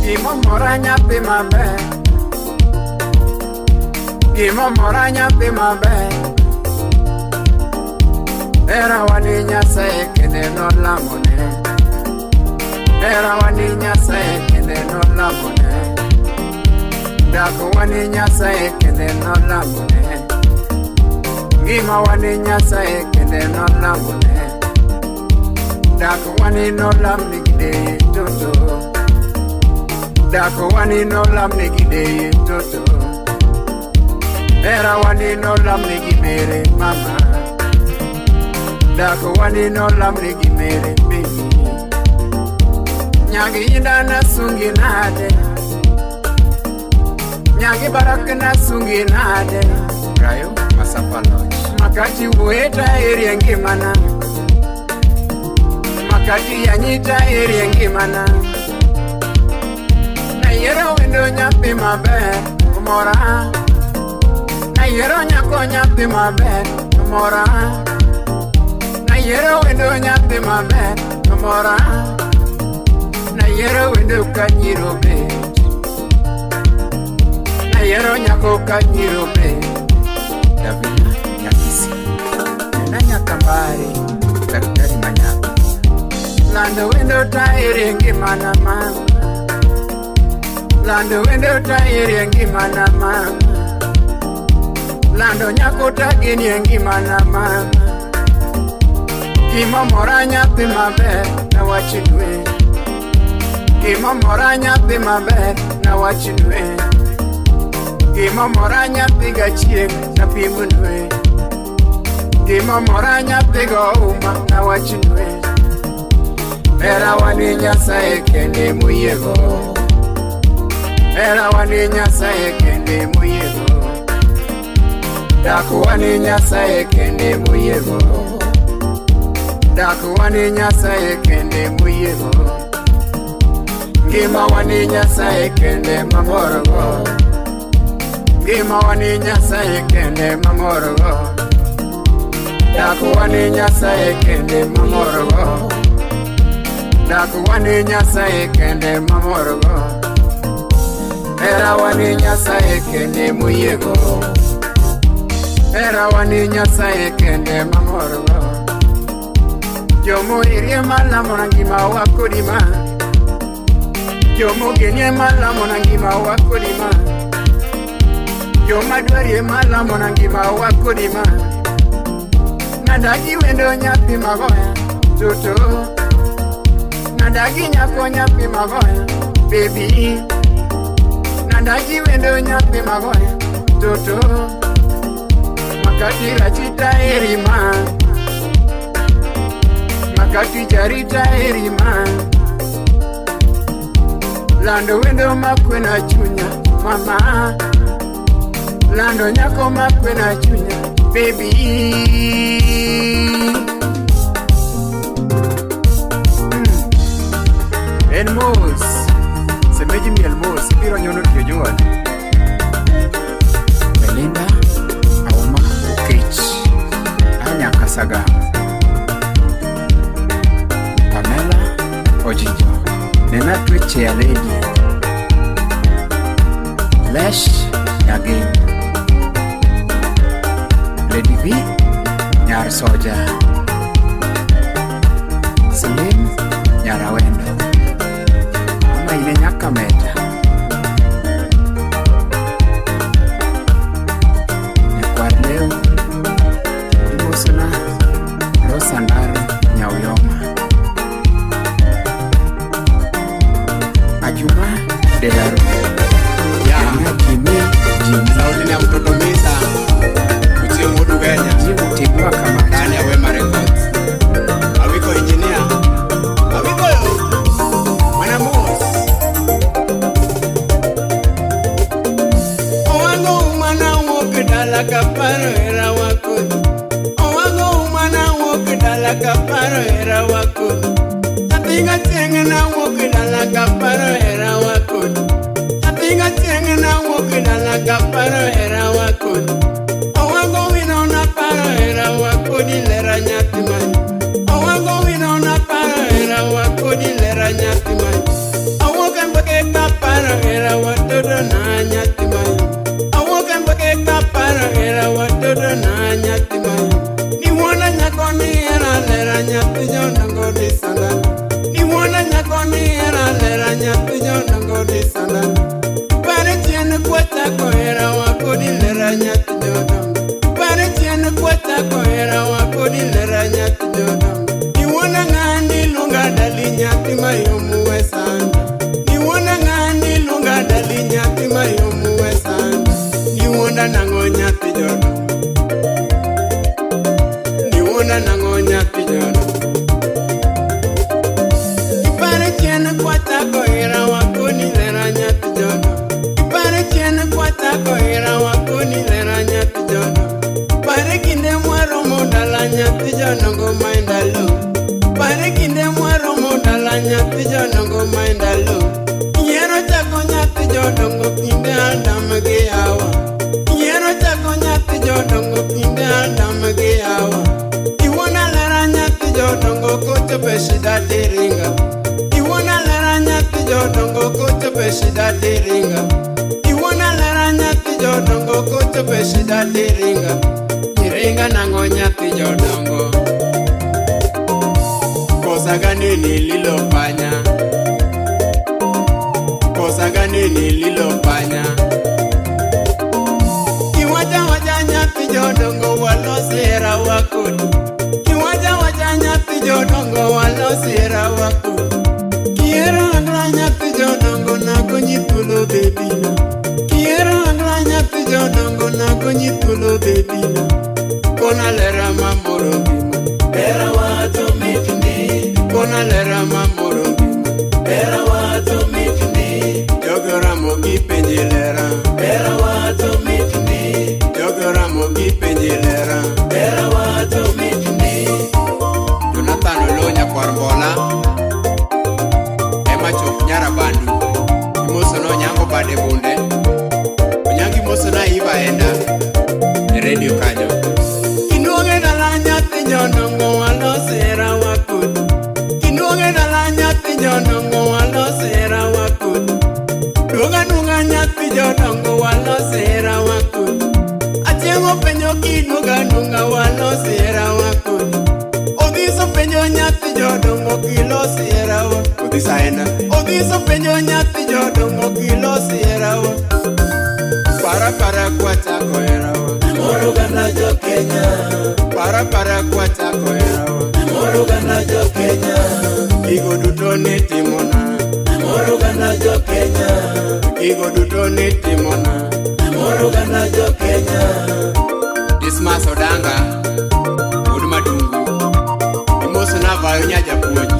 Gimomora nyathi maber. Gimomora nyathi maber. Era wani Nyasaye kende nolamone. Era wani Nyasaye kende nolamone. Dak wani Nyasaye kende nolamone. Ngima wani Nyasaye kende nolamone. Dak wani nolamni gi deye toto. Dak wani nolamni gi deye toto. Era wani nolamni gi mere mama. Dako wanino lamre gi mere baby. Nyagi inda na sungi nade. Nyagi barak na sungi nade. Brayo Masapa Lodge. Makati wueta eri ngimana. Makati yanyita eri ngimana. Nayiero wendo nyathi maber omora. Nayiero nyako nyathi maber omora. Nayiero wendo nyathi maber omora. Nayiero wendo ka nyiro bet. Nayiero nyako ka nyiro bet. Davina Nyakisi. Nena Nyakambari. Daktari Manyako. Lando wendo tairi ngimana ma. Lando wendo tairi ngimana ma. Lando nyako tagini ngimana ma. Gimomora nyathi maber nawach dwe. Gimomora nyathi maber nawach dwe. Gimomora nyathi gachieng' napim dwe. Gimomora nyathi go uma nawach dwe. Hera wani Nyasaye kende moyiego. Hera wani Nyasaye kende moyiego. Dak wani Nyasaye kende moyiego. Dak wani Nyasaye kende moyiego. Ngima wani Nyasaye kende mamorgo. Ngima wani Nyasaye kende mamorgo. Dak wani Nyasaye kende mamorgo. Dak wani Nyasaye kende mamorgo. Hera wani Nyasaye kende moyiego. Hera wani Nyasaye kende mamorgo. Jomo irie malamo na ngima wakodima. Jomo genie malamo na ngima wakodima. Joma dwarie malamo na ngima wakodima. Nadagi wendo nyathi magoya toto. Nadagi nyako nyathi magoya baby. Nadagi wendo nyathi magoya toto. Makati rachita erima. Makati jarita erima. Lando wendo makwena chunya mama. Lando nyako makwena chunya baby. En mos. Semeji miel mos. Ibiro nyono tiyo jowadu. Belinda Auma Okech. Anya Kasagam. Pamela Ojijo. Nena Tweche ya Lady. Lesh Nyagin. Lady V Nyar Soja. Salim Nyarawendo. Ama ine Nyakameta. Nyakwar Leo Imosona Rosandaro Nyauyoma. Ajuma Delaro. Ya. Jimmy Jimmy. Sauti ni ya mtoto Misa. Utie Mudu Kenya. Jibu Tigwa Kamata. Ndani ya Wema Records. Awiko engineer. Awiko yo. Mwana Mos. Owango umana wuok dala kaparo hera wakodhi. Owango umana wuok dala kaparo hera wakodhi. Nyathi gachieng' nawuok dala kaparo hera wakodhi. Nyathi gachieng' nawuok dala kaparo hera wakodhi. Owango wino naparo hera wakodhi lera nyathi many. Owango wino naparo hera wakodhi lera nyathi many. Awuok e mbeke kaparo hera watoto na nyathi many. Awuok e mbeke kaparo hera watoto na nyathi many. Niwuona nyako ni hera lera nyathi jodongo di sandana. Niwuona nyako ni hera lera nyathi jodongo di sandana. Pare chien kwachako hera wakodi lera nyathi jodongo. Pare chien kwachako hera wakodi lera nyathi. nyathi jodongo maendalo. Nyiero chako nyathi jodongo kinde Adam gi Hawa. Nyiero chako nyathi jodongo kinde Adam gi Hawa. Iwuona lera nyathi jodongo kochopo e shida tiringa. Iwuona lera nyathi jodongo kochopo e shida tiringa. Iwuona lera nyathi jodongo kochopo e shida tiringa. Iringa nang'o nyathi jodongo? Kosa gani nililofanya? Kosa gani nililofanya? Kiwacha wacha nyathi jodongo walos hera wakodi. Kiwacha wacha nyathi jodongo walos hera wakodi. Kihero andra nyathi jodongo nakonyi thuolo bebina. Kihero andra nyathi jodongo nakonyi thuolo bebina. Kona lera mamoro ngima. Hera wacho mit ndi. Kona lera mamoro ngima. Hera wacho mit ndi. Jogo Ramogi penji lera. Hera wacho mit ndi. Jogo Ramogi penji lera. Hera wacho mit ndi. Jonathan Oloo nyakwar Mbola. Ema chop Nyarabandu. Imoso no Onyango bade bunde. Onyango imoso na Iva Enda. E redio kanyo. Kinuoge dala nyathi jodongo walos hera wakodi. Kinuoge dala nyathi jodongo walos hera wakodi. Duoga duoga nyathi jodongo walos hera wakodi. Achieng' openjo kiduoga duoga walos hera wakodi. Odhiso penjo nyathi jodongo kilos hera wa. Odhisa Enda. Odhiso penjo nyathi jodongo kilos hera wa. Para para kwachako hera wa. Amoro gana jo Kenya. Para para kwachako hera wa. Amoro gana jo Kenya. Gigo duto nitimona. Amoro gana jo Kenya. Gigo duto nitimona. Amoro gana jo Kenya. Dismas Odanga, wuod Madungu. Imoso na Vayo nya japuonj.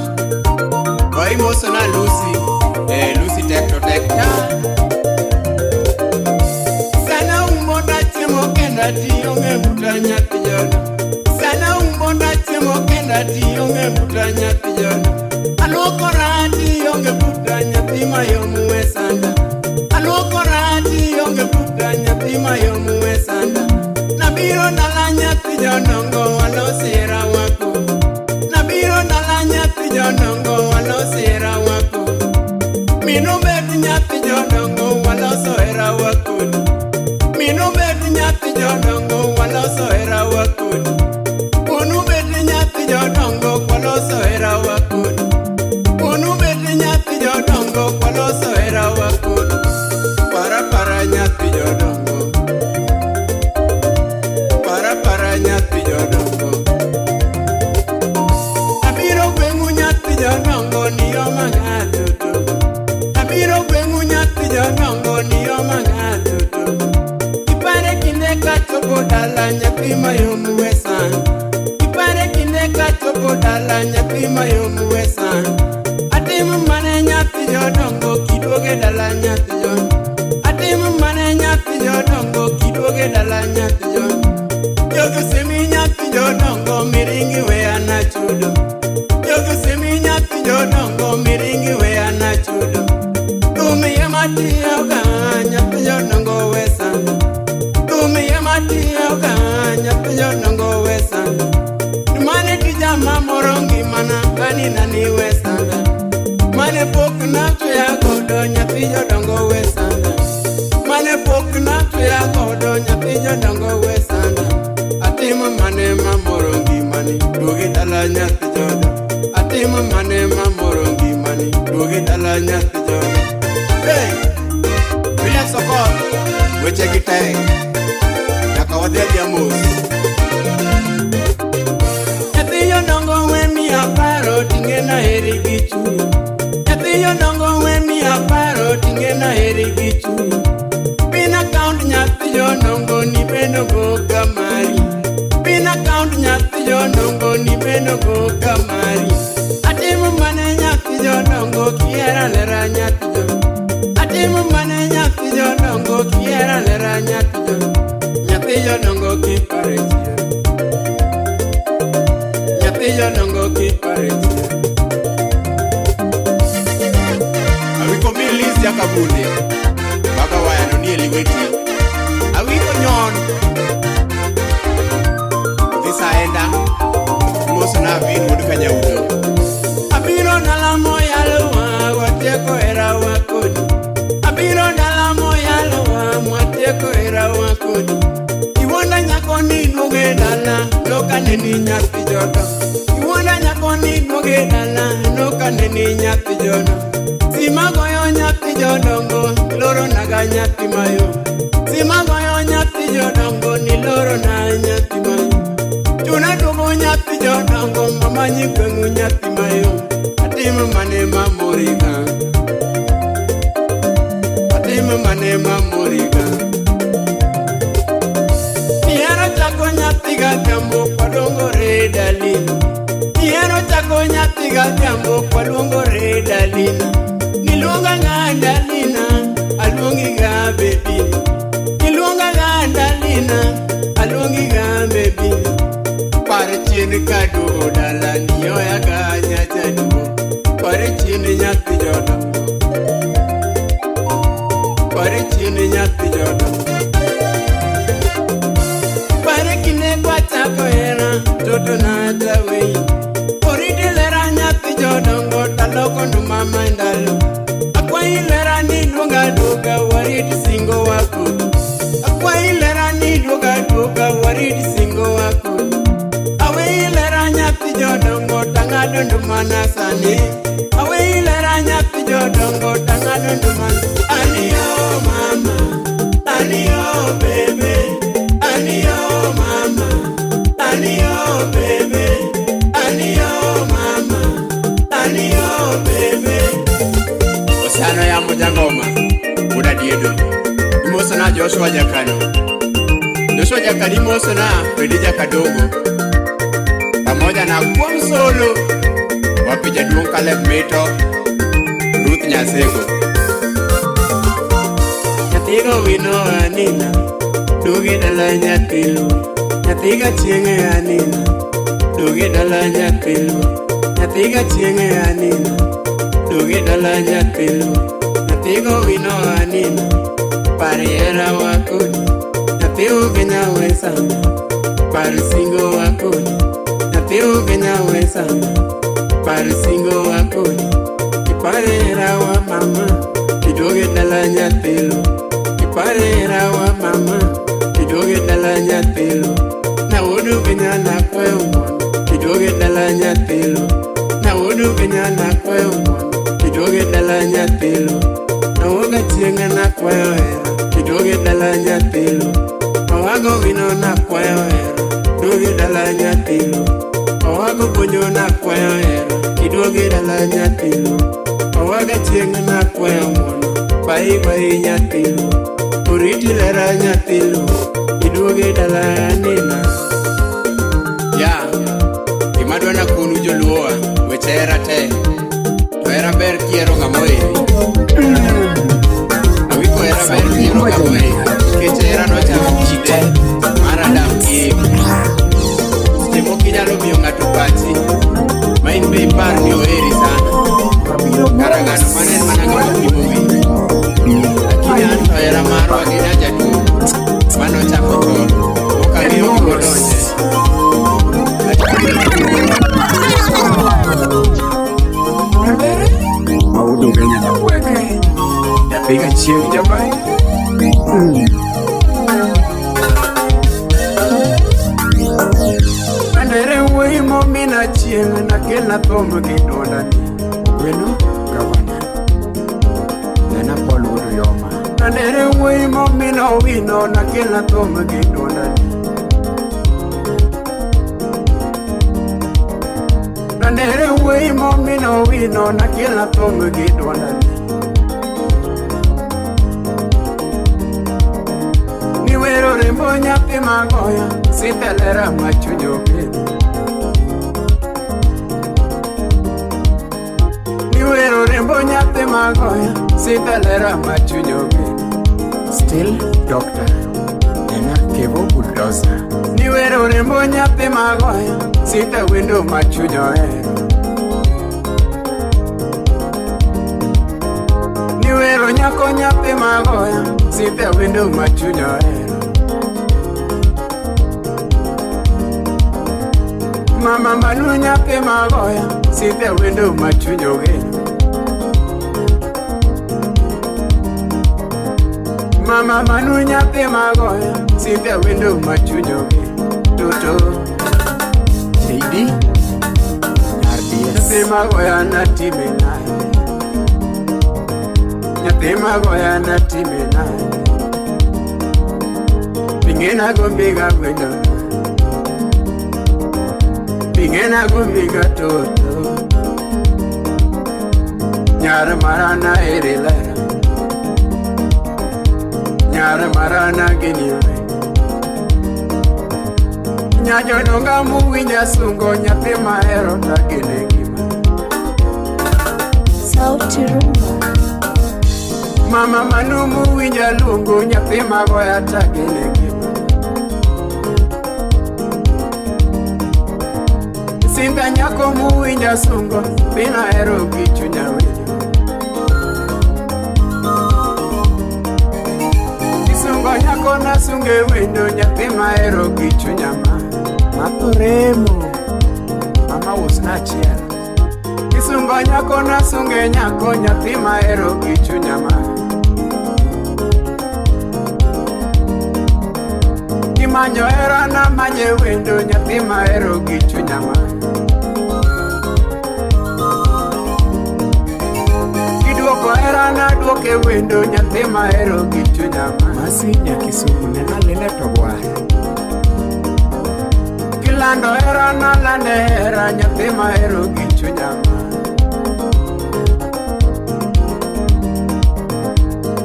Vayo imoso na Lucy. Lucy tek to tek ta. Sana umonda chiemo kenda tionge buta nyathi jodo. Sana umonda chiemo kenda tionge buta nyathi jodo. Aluokora tionge buta nyathi mayom we sanda. Aluokora tionge buta nyathi mayom we sanda. Nabiro dala nyathi jodongo walos hera wako. Nabiro dala nyathi jodongo walos hera wako. Minu bed nyathi jodongo waloso hera wakodi. Minu bed nyathi jodongo waloso hera wakodi. Unu bed nyathi jodongo waloso hera wakodi. Unu bed nyathi jodongo waloso hera wakodi. Para para nyathi jodongo. Para para nyathi jodongo. Abiro gweng'u nyathi jodongo ni oma ng'ato to. Abiro gweng'u nyathi jodongo ni oma ng'ato to. Ipare kinde kachopo dala nyathi mayom we san. Ipare kinde kachopo dala nyathi mayom we san. Atimo mane nyathi jodongo kiduoge dala nyathi jodongo. Atimo mane nyathi jodongo kiduoge dala nyathi jodongo. Jogo semi nyathi jodongo miringi we anachudo. Jogo semi nyathi jodongo miringi we anachudo. Thum ema tiyoga nyathi jodongo we sanda. Thum ema tiyoga nyathi jodongo we sanda. Mane tija mamoro ngimana kani nani we sanda. Mane pok natweya godo nyathi jodongo we sanda. Mane pok natweya godo nyathi jodongo we sanda. Atimo mane mamoro ngimani. Duogi dala nyathi jodo. Atimo mane mamoro ngimani. Duogi dala nyathi jodo. Hey! William Sokol, weche gi tek. Nyaka wadhi adhiya mos. Nyathi jodongo we miya paro ting'e na heri gi chuny. Nyathi jodongo we miya paro ting'e na heri gi chuny. Pin account nyathi jodongo ni bedo go kamari. Pin account nyathi jodongo ni bedo go kamari. Atimo mane nyathi jodongo kihera lera nyathi jodongo. Atimo mane nyathi jodongo kihera lera nyathi jodongo. Nyathi jodongo kipare chien. Nyathi jodongo kipare chien. Liz Jakabunde. Baba wayano nie liweti. Awiko nyon. Odhisa enda. Imoso na Vin wuod Kanyaudo. Abiro dala moyalowa watieko herawa kodi. Abiro dala moyalowa mwatieko herawa kodi. Iwuonda nyako ni duoge dala nokaneni nyathi jodo. Iwuonda nyako ni duoge dala nokaneni nyathi jodo. Sima goyo nyathi jodongo loro naga nyathi mayo. Sima goyo nyathi jodongo ni loro na nyathi mayo. Chuna duogo nyathi jodongo mama nyikweng'u nyathi mayo. Atim mane mamoriga. Atim mane mamoriga. Nihero chako nyathi gadhiambo kwaluongore dalina. Nihero chako nyathi gadhiambo kwaluongore dalina. Niluonga ng'a dalina, aluongi ga bebina. Niluonga ng'a dalina, aluongi ga bebina. Par chien kaduogo dala niyoya ga nyajaduo. Par chien nyathi jodongo. Par chien nyathi jodongo. Pare kinde kwachako hera toto na taweyi. Oriti lera nyathi jodongo taloko nduma ma ndalo. Akwayi lera ni duoga duoga warit singo wako. Akwayi lera ni duoga duoga warit singo wako. Aweyi lera nyathi jodongo tang'ado nduma na sani. Aweyi lera nyathi jodongo tang'ado nduma. Aniyo mama, aniyo bebe. Aniyo mama, aniyo bebe, aniyo mama, aniyo bebe. Osano yamo jangoma. Wuod Adiedo. Imoso na Joshua Jakano. Joshua Jakano imoso na Fredi Jakadongo. Pamoja na Kuom Solo. Wapi jaduong' Caleb Mito. Ruth Nyasego. Nyathigo wino anina, duogi dala nyathi luo. Nyathiga chieng' anina, duogi dala nyathi luo. Nyathiga chieng' anina, duogi dala nyathi luo. Nyathigo wino anina, par hera wakodi. Nyathi ugenya we sana, par singo wakodi. Nyathi ugenya we sana, par singo wakodi. Ipar hera wa mama, iduogi dala nyathi luo. Ipar hera wa mama, iduogi dala nyathi luo. Nawuod ugenya nakwayo ng'uono, iduogi dala nyathi luo. Nawuod ugenya nakwayo ng'uono, iduogi dala nyathi luo. Nawuoga chieng' nakwayo hera, iduogi dala nyathi luo. Owago wino nakwayo hera, duogi dala nyathi luo. Owago puonjo nakwayo hera, iduogi dala nyathi luo. Owaga chieng' nakwayo ng'uono, bai bai nyathi luo. Oriti lera nyathi luo, iduogi dala nina. Ya, gima adwa nakonu joluowa, weche hera te. To hera ber kihero ng'ama oheri. Awiko hera ber kihero ng'ama oheri. Nikech hera nochako kinde mar Adam gi Eve. Seche moko inyalo miyo ng'ato pachi, ma in be ipar ni oheri sana. Kara ng'ano mano en mana ng'ama pimo wiyi. Lakini an to hera marwa gi nyajaduong' manochako chon, ok ang'eyo gimodonje. Maudo Kenya nyabweke. Nyathi chieng' jabai. Andere wuoyi momina chieng' nakelna thum gi dwondani. Gweno gavana. Nena Paul wuod Uyoma. Andere wuoyi momina owino nakelna thum gi dwondani. Andere wuoyi momina owino nakelna thum gi dwondani. Niwero rembo nyathi magoya, sithelera machuny obedo. Niwero rembo nyathi magoya, sithelera machuny obedo. Still doctor. Nena Kevo Bulldozer. Niwero rembo nyathi magoya, sita wendo machuny ohero. Malu nyathi magoya, Cynthia wendo ma chunya ohero. Mama Malu nyathi magoya, Cynthia wendo ma chunya ogeno. Mama Manu nyathi magoya, Cynthia wendo ma chunya ogeno. Toto JD Nyar DS. Nyathi magoya natime naye. Nyathi magoya natime naye. Pingena gombiga wendo. Pingena gombiga toto. Nyar marana ere lera. Nyar marana gini we. Nyajodonga muwinja sungo nyathi mahero tagene ngima. Sauti Rumba. Mama Manu muwinja luongo nyathi magoya tagene ngima. Sinda nyako muwinja sungo pina hero gi chunya winjo. Isungo nyako nasunge wendo nyathi mahero gi chunya ma. Maporemo. Mama usna achiel. Isungo nyako nasunge nyako nyathi mahero gi chunya ma. Imanyo hera namanye wendo nyathi mahero gi chunya ma. Iduoko hera naduoke wendo nyathi mahero gi chunya ma. Masi Nyakisumu nena lele to gwar. Kilando hera nalande hera nyathi mahero gi chunya ma.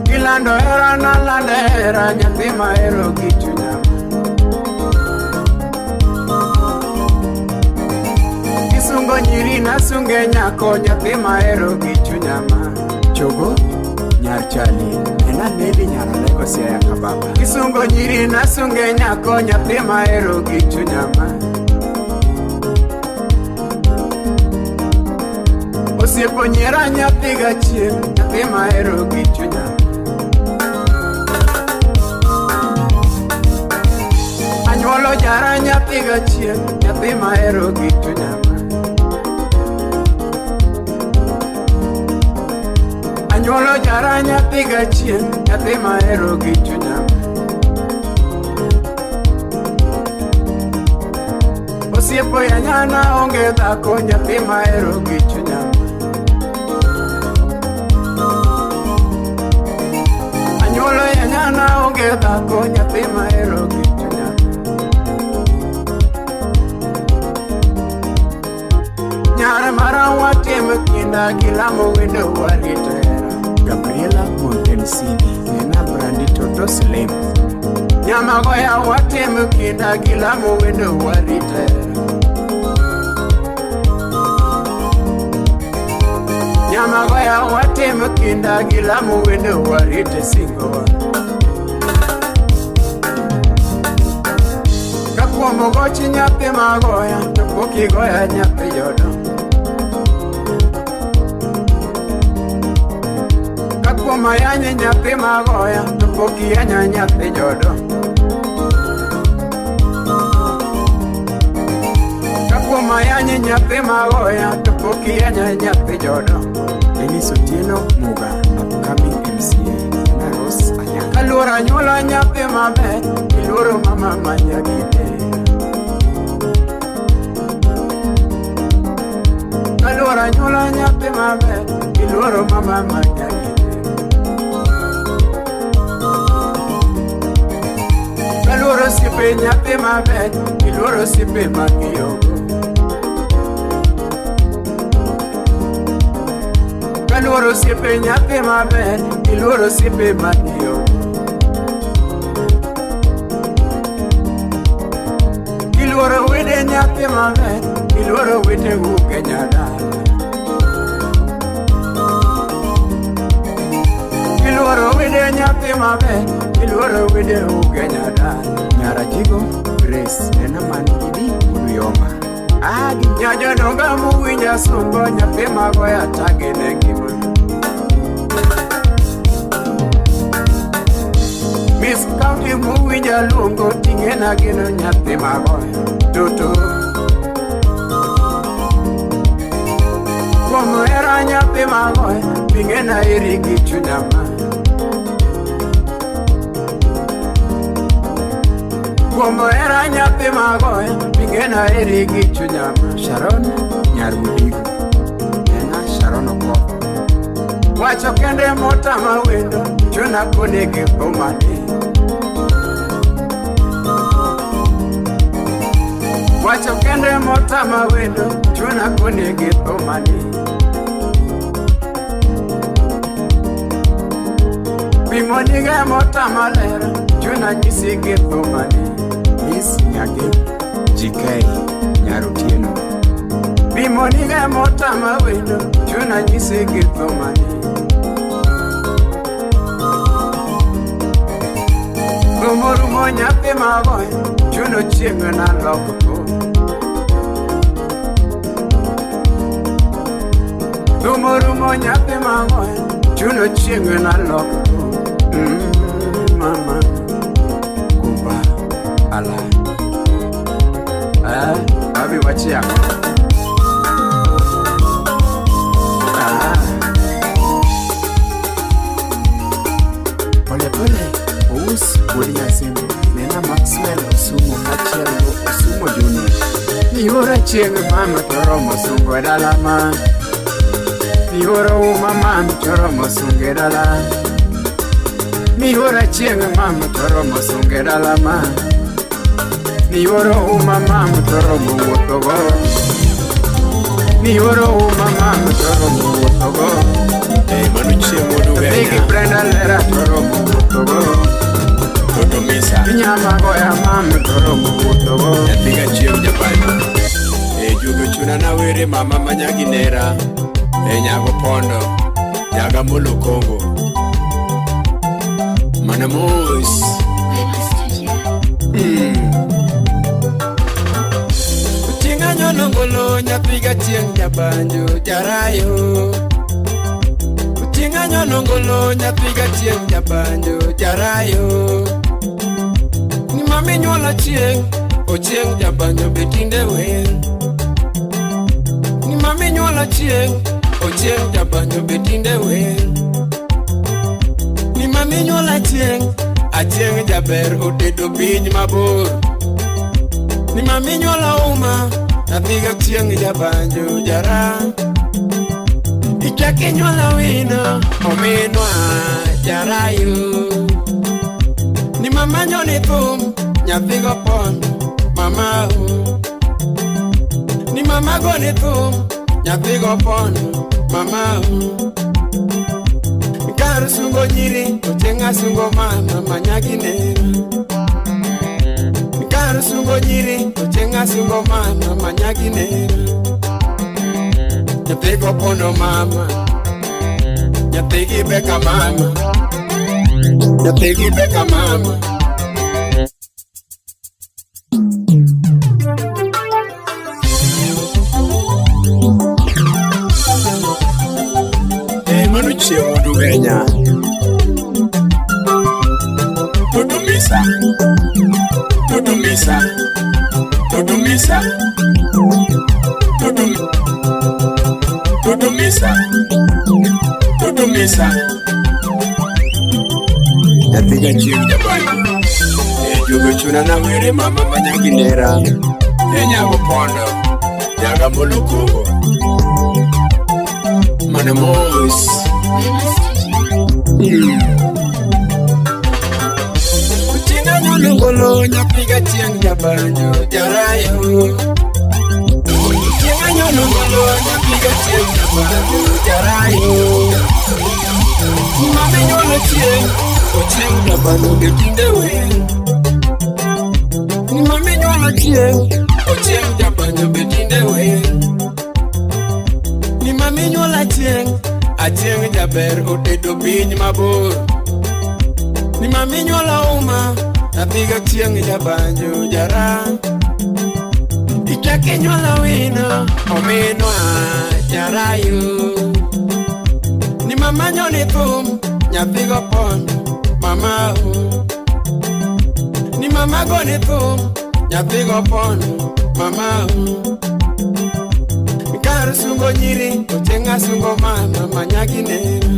Kilando hera nalande hera nyathi mahero gi chunya ma. Isungo nyiri nasunge nyako nyathi mahero gi chunya ma. Chogo Nyar Chali nena Neli Nyar Alego Siaya Kababa. Isungo nyiri nasunge nyako nyathi mahero gi chunya ma. Osiepo nyiera nyathi gachien nyathi mahero gi chunya ma. Anyuolo jara nyathi gachien nyathi mahero gi chunya ma. Anyuolo jara nyathi gachien nyathi mahero gi chunya ma. Osiepo ya nyana onge dhako nyathi mahero gi chunya ma. Anyuolo ya nyana onge dhako nyathi mahero gi chunya ma. Nyar mara watim kinda kilamo wendo warito hera. Gabriela Montensini nena Brandi Toto Slim. Nyamagoya watim kinda kilamo wendo warito hera. Nyamagoya watim kinda kilamo wendo warito singowa. Kakuom ogochi nyathi magoya to pok igoya nyathi jodongo. Kakuom ayany nyathi magoya to pok iyanyo nyathi jodongo. Kakuom ayany nyathi magoya to pok iyanyo nyathi jodongo. Dennis Otieno Muga upcoming MCA nena Rose Anyanga. Kaluoro anyuola nyathi maber iluoro mama manyagine. Kaluoro anyuola nyathi maber iluoro mama manyagine. Kaluoro osiepe nyathi maber iluoro osiepe makiyogo. Kaluoro osiepe nyathi maber iluoro osiepe makiyogo. Iluoro wede nyathi maber iluoro weteu Kenya dala. Iluoro wede nyathi maber iluoro weteu Kenya dala. Nyarajigo Grace nena man Idi Oduyoma. Agi Nyajodonga muwinja sungo nyathi magoya tagene ngima. County muwinja luongo ting'ena geno nyathi magoyo toto. Kuom hera nyathi magoyo ting'ena eri gi chunya ma. Kuom hera nyathi magoyo ting'ena eri gi chunya ma. Sharon Nyarudigo Nena Sharon Okoth. Wacho kende motama wendo chuna konege bomane. Wacho kende motama wendo chuna konege bomane. Pimonige motama lero chuna nyisi gi bomane. Miss Nyage GK Nyarotieno. Pimonige motama wendo chuna nyisi gi bomane. Rumo nyathi magoyo chuno chieng' na loko tho. Rumo nyathi magoyo chuno chieng' na loko tho. Mama kumba ala. Abi wachi yako. Pole pole. Ous wuod Nyasembo, Nena Maxwell Osumo kaachiel gi Osumo Junior. Mioro chieng' mama to romo sungo e dala ma. Mioro uma mama to romo sungo e dala. Mioro chieng' mama to romo sungo e dala ma. Mioro uma mama to romo wuotho go. Mioro uma mama to romo wuotho go. Mano chiemo Nyathi gi dugenya. Brenda lera to romo wuotho go. Toto misa. Inyama goya mama to romo wuotho go. Nyathi ga chieng' jabanjo. Jugo chuna na were mama manyagi nera. Nyago pondo. Nyaga molo Kongo. Mana mos. Oting'a nyono ngolo nyathi ga chieng' jabanjo jarayo. Oting'a nyono ngolo nyathi ga chieng' jabanjo jarayo. Ni mami nyuolo chieng', ochieng' jabanjo be tinde wer. Ni mami nyuolo chieng', ochieng' jabanjo be tinde wer. Ni mami nyuolo chieng', achieng' jaber otedo piny mabor. Ni mami nyuolo uma, nyathi ga chieng' jabanjo jara. Ichak inyuolo wino, ominwa jarayo. Ni mama nyoni thum, nyathi go pondo, mama o. Ni mama goni thum, nyathi go pondo, mama o. Kar sungo nyiri, ochieng' asungo mama manyagi nera. Kar sungo nyiri, ochieng' asungo mama manyagi nera. Nyathi go pondo mama, nyathi gi beka mama, nyathi gi beka mama. Mano chiemo dugenya. Toto misa. Toto misa. Toto misa. Toto Toto misa. Toto misa. Nyathi ga chieng' jabanjo. Jugo chuna na were mama manyagi nera. Nyago pondo. Nyaga molo Kongo. Mana mos. Oting'a nyono ngolo nyathi ga chieng' jabanjo jarayo. Oting'a nyono ngolo nyathi ga chieng' jabanjo jarayo. Mami nyuolo chieng', ochieng' jabanjo be tinde wer. Mami nyuolo chieng', ochieng' jabanjo be tinde wer. Ni mami nyuolo chieng', achieng' jaber otedo piny mabor. Ni mami nyuolo uma, nyathi ga chieng' jabanjo jara. Ichak inyuolo wino, ominwa jarayo. Ni mama nyoni thum, nyathi go pondo, mama o. Mama gone thum nyathi go pondo mama kar sungo nyiri ochenga sungo mama manyagi nera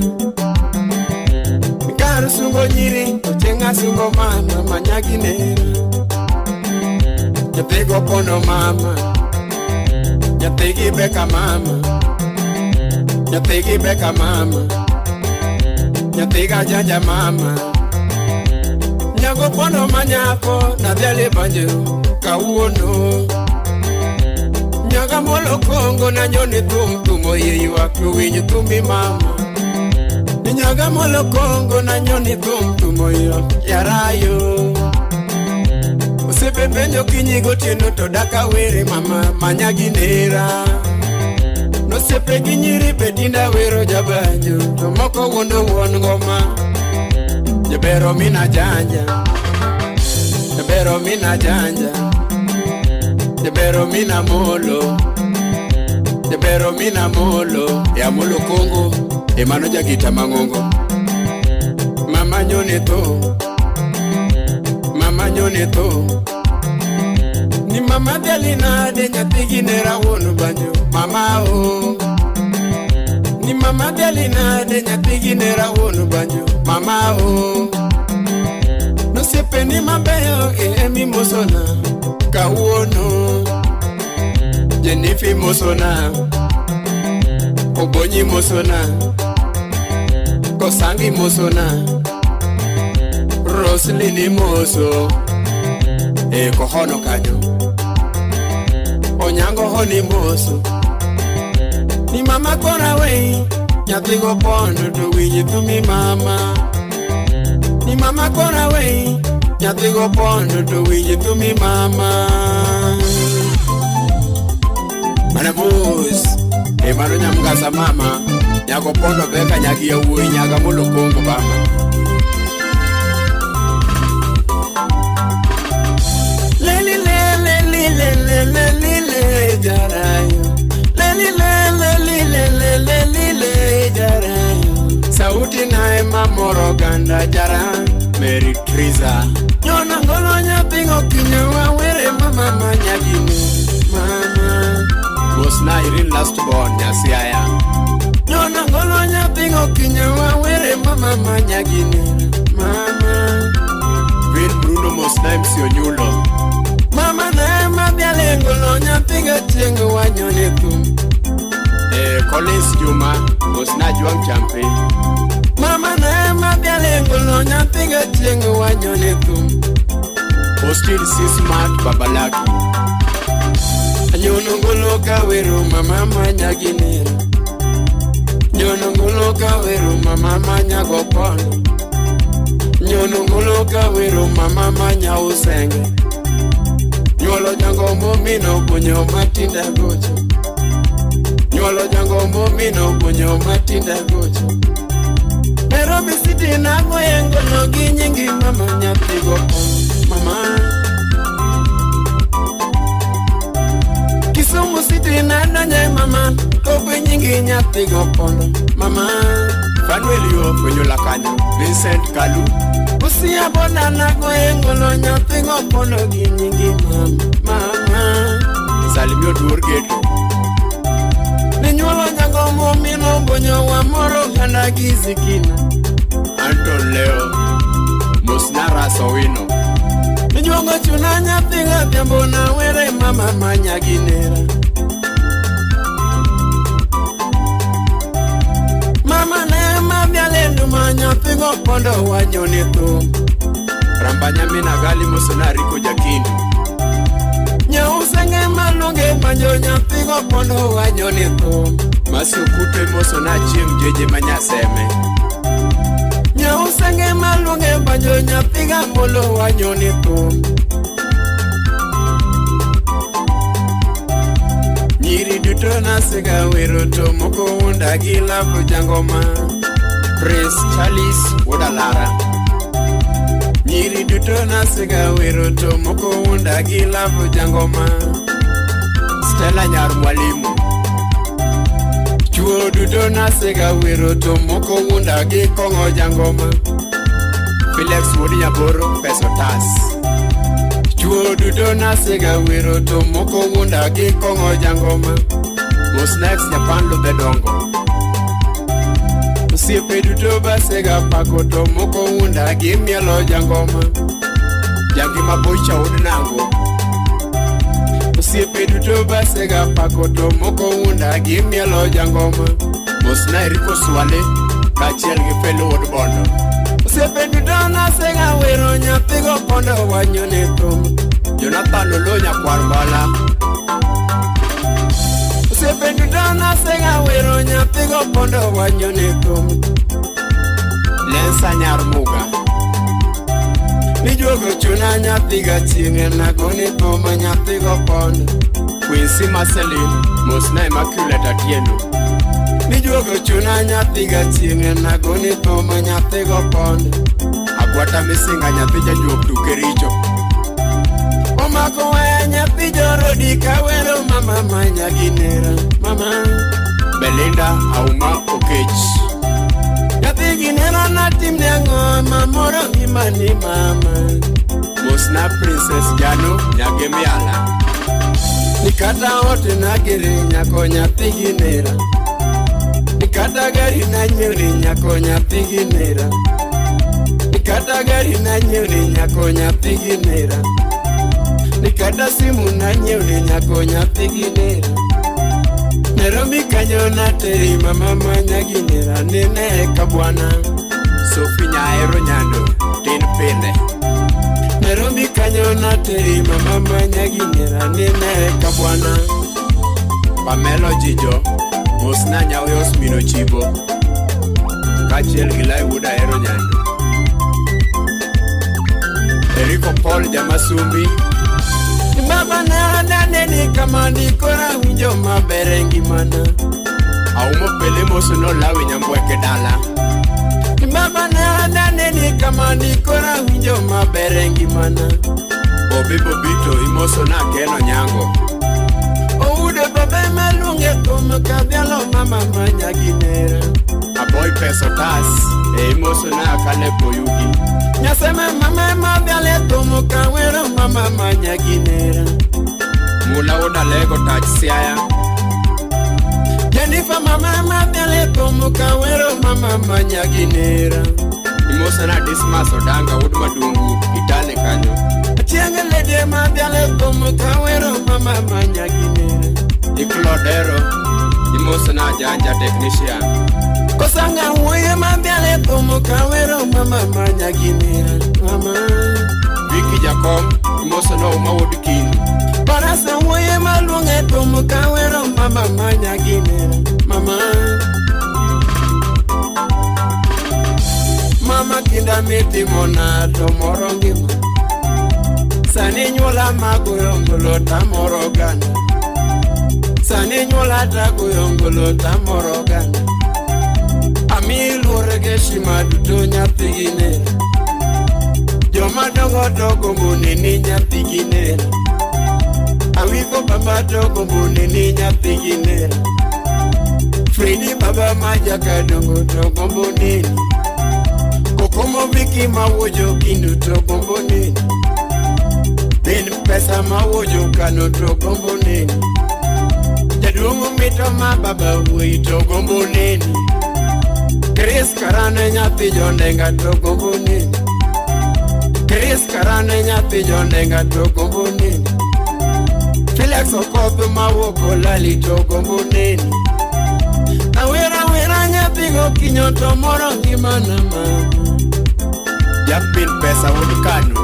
kar sungo nyiri ochenga sungo mama manyagi nera nyathi go pondo mama nyathi gi beka mama nyathi gi beka mama nyathi ga janja mama nyago pondo manyako nadhiale banjo kawuono nyaga molo kongo na nyone thum tumo yeywak winj thumi mama nyaga molo kongo na nyone thum tumo ywak yarayo osiepe penjo kinyi gotieno to daka were mama manyagi nera nosiepe gi nyiri be tinda wero jabanjo to moko wuondo wuon ngoma jabero mina janja jabero mina janja jabero mina molo jabero mina molo ya molo kongo emano jagita mangongo mama nyone to mama nyone to ni mama delina de nyathi gi nera wuon banjo mama o ni mama delina de nyathi gi nera wuon banjo mama o nosiepe ni mabeyo emi mosona kawuono Jenifi mosona Obonyi mosona Kosangi mosona Roslini moso e kohono kanyo Onyango honi moso ni mama kora wei nyathi go pondo to winj thumi mama ni mama kora wei nyathi go pondo to winj thumi mama mana mos e mano nyamgasa mama nyago pondo beka nyagi yawuoyi nyaga molo kongo bama leli lele lele lele lele jarayo leli lele lele lele lele jarayo sauti nae mamoro ganda jara Mary Triza nyona ngolo nyathi go kinyo wawere mama manyagine mama Mosna Irene last born nyasiaya nyona ngolo nyathi go kinyo wawere mama manyagine mama Vil Bruno Mosna MC Onyulo mama nae madhiale ngolo nyathi go chieng' wanyone thum Collins Juma Mosna Juang Champe mama nae madhiale ngolo nyathi go chieng' wanyone thum Austin C. Smart Babalaki nyono ngolo kawero mama manyagi nera nyono ngolo kawero mama manyago pondo nyono ngolo kawero mama manya usenge nyuolo jangombo mino kunyo matinda gocho nyuolo jangombo mino kunyo matinda gocho Nairobi City nagoye ngolo gi nyingi mama nyathi go mama Kisumu City nadonje mama kogwe nyingi nyathi go pondo mama Fanuel yo fwenyo kanyo Vincent Kalu Busia bona nagoye ngolo nyathi go pondo gi nyingi mama mama Salimio Duor Geto Ninyuolo nyangombo mino bonyo wa moro ganda gi zikina Anton Leo Mosna Rasowino Ninyuongo chuna nyathi ga dhiambo na were mama manyagi nera mama ne madhiale nduma nyathi go pondo wanyone thum Rambanya mina gali Mosna Rico Jakindi Nyausenge malonge manjo nyathi go pondo wanyone thum Masukute Mosna Chieng' Jeje manyaseme Nyausenge malonge manjo nyathi ga molo wanyone thum Nyiri duto nasega wero to moko wuonda gi lavo jangoma Prince Charles Wuodalara Nyiri duto nasega wero to moko wuonda gi lavo jangoma Stella Nyar Mwalimu Chuo duto nasega wero to moko wuonda gi kong'o jangoma Felix Wuod Nyaboro Peso Tas. Chuo duto nasega wero to moko wuonda gi kong'o jangoma. Mos next Japan ludhe dongo. Osiepe duto basega pako to moko wuonda gi mielo jangoma. Jangima bocha wuod nango. Osiepe duto basega pako to moko wuonda gi mielo jangoma. Mos na Eriko Swale kaachiel gi Felo wuod Bondo. Osiepe duto nasega wero nyathigo pondo wanyo ne thum. Jonathan Oloo nyakwar Mbala. Osiepe duto nasega wero nyathigo pondo wanyo ne thum. Lensa nyar Muga. Nijuogo chuna nyathiga chieng'e nagone thum nyathigo pondo. Quincy Marceline, mos na Immaculate Atieno. Nijuogo chuna nyathiga chieng'e nagone thum nyathigo pondo. Agwata Misinga nyathi jajuok tuke richo. Omako waya nyathi jorodi kawero mama manya ginera mama. Belinda Auma Okech. Nyathi ginera natimne ang'o mamoro ngimani mama. Mosna Princess Jano Nyagemiala. Nikata ot nagere nyako nyathi ginera. Nikata gari nanyiew nyako nyathi ginera. Nikata gari nanyiew nyako nyathi ginera. Nikata simu nanyiew nyako nyathi ginera. Nairobi kanyo nateri mama manya ginera nene ka bwana. Sophie Nyaero Nyando tin pile. Nairobi kanyo nateri mama manya ginera nene ka bwana. Pamelo Jijo mosna Nyaoyos Mino Chibo kaachiel gi Lai wuod Ahero Nyando. Eriko Paul Jamasumbi. Baba na naneni kama nikora winjo maber e ngimana. Aumo Pele mosono Lawi Nyambweke dala. Baba na naneni kama nikora winjo maber e ngimana. Bobi Bobito imoso na Keno Nyango. Oudo babe maluonge thum kadhialo mama manya ginera. Aboy Peso Tas e imoso na Caleb Oyugi. Nyasema mama madhiale thum kawero mama manya ginera. Mula wuod Alego tach Siaya. Jennifer mama madhiale thum kawero mama manya ginera. Imoso na Dismas Odanga wuod Madungu Itale kanyo. Achieng' lady madhiale thum kawero mama manya ginera. Iklodero imoso na Janja technician. Kosanga wuoye madhiale thum kawero mama manya ginera mama. Vicky Jakom imoso na Uma wuod Kinu. Barasa wuoye maluonge thum kawero mama manya ginera mama. Mama kinda mitimona to moro ngima. Sani nyuola magoyo ngolo tamoro oganda. Sani nyuola tagoyo ngolo tamoro oganda. Ami luor gi heshima duto nyathi ginera. Joma dongo to gombo neni nyathi ginera. Awiko baba to gombo neni nyathi ginera. Fredi baba ma jakadongo to gombo neni. Kokomo Viki mawuojo kindu to gombo neni. Ben pesa mawuojo kano to gombo neni. Jaduong' mito ma baba wuoyi to gombo neni. Chris Karane nyathi jondenga to gombo neni. Chris Karane nyathi jondenga to gombo neni. Felix Okoth mawuok Olali to gombo neni. Awera wera nyathi gokinyo to moro ngimana mama. Japin Pesa wuod Kano.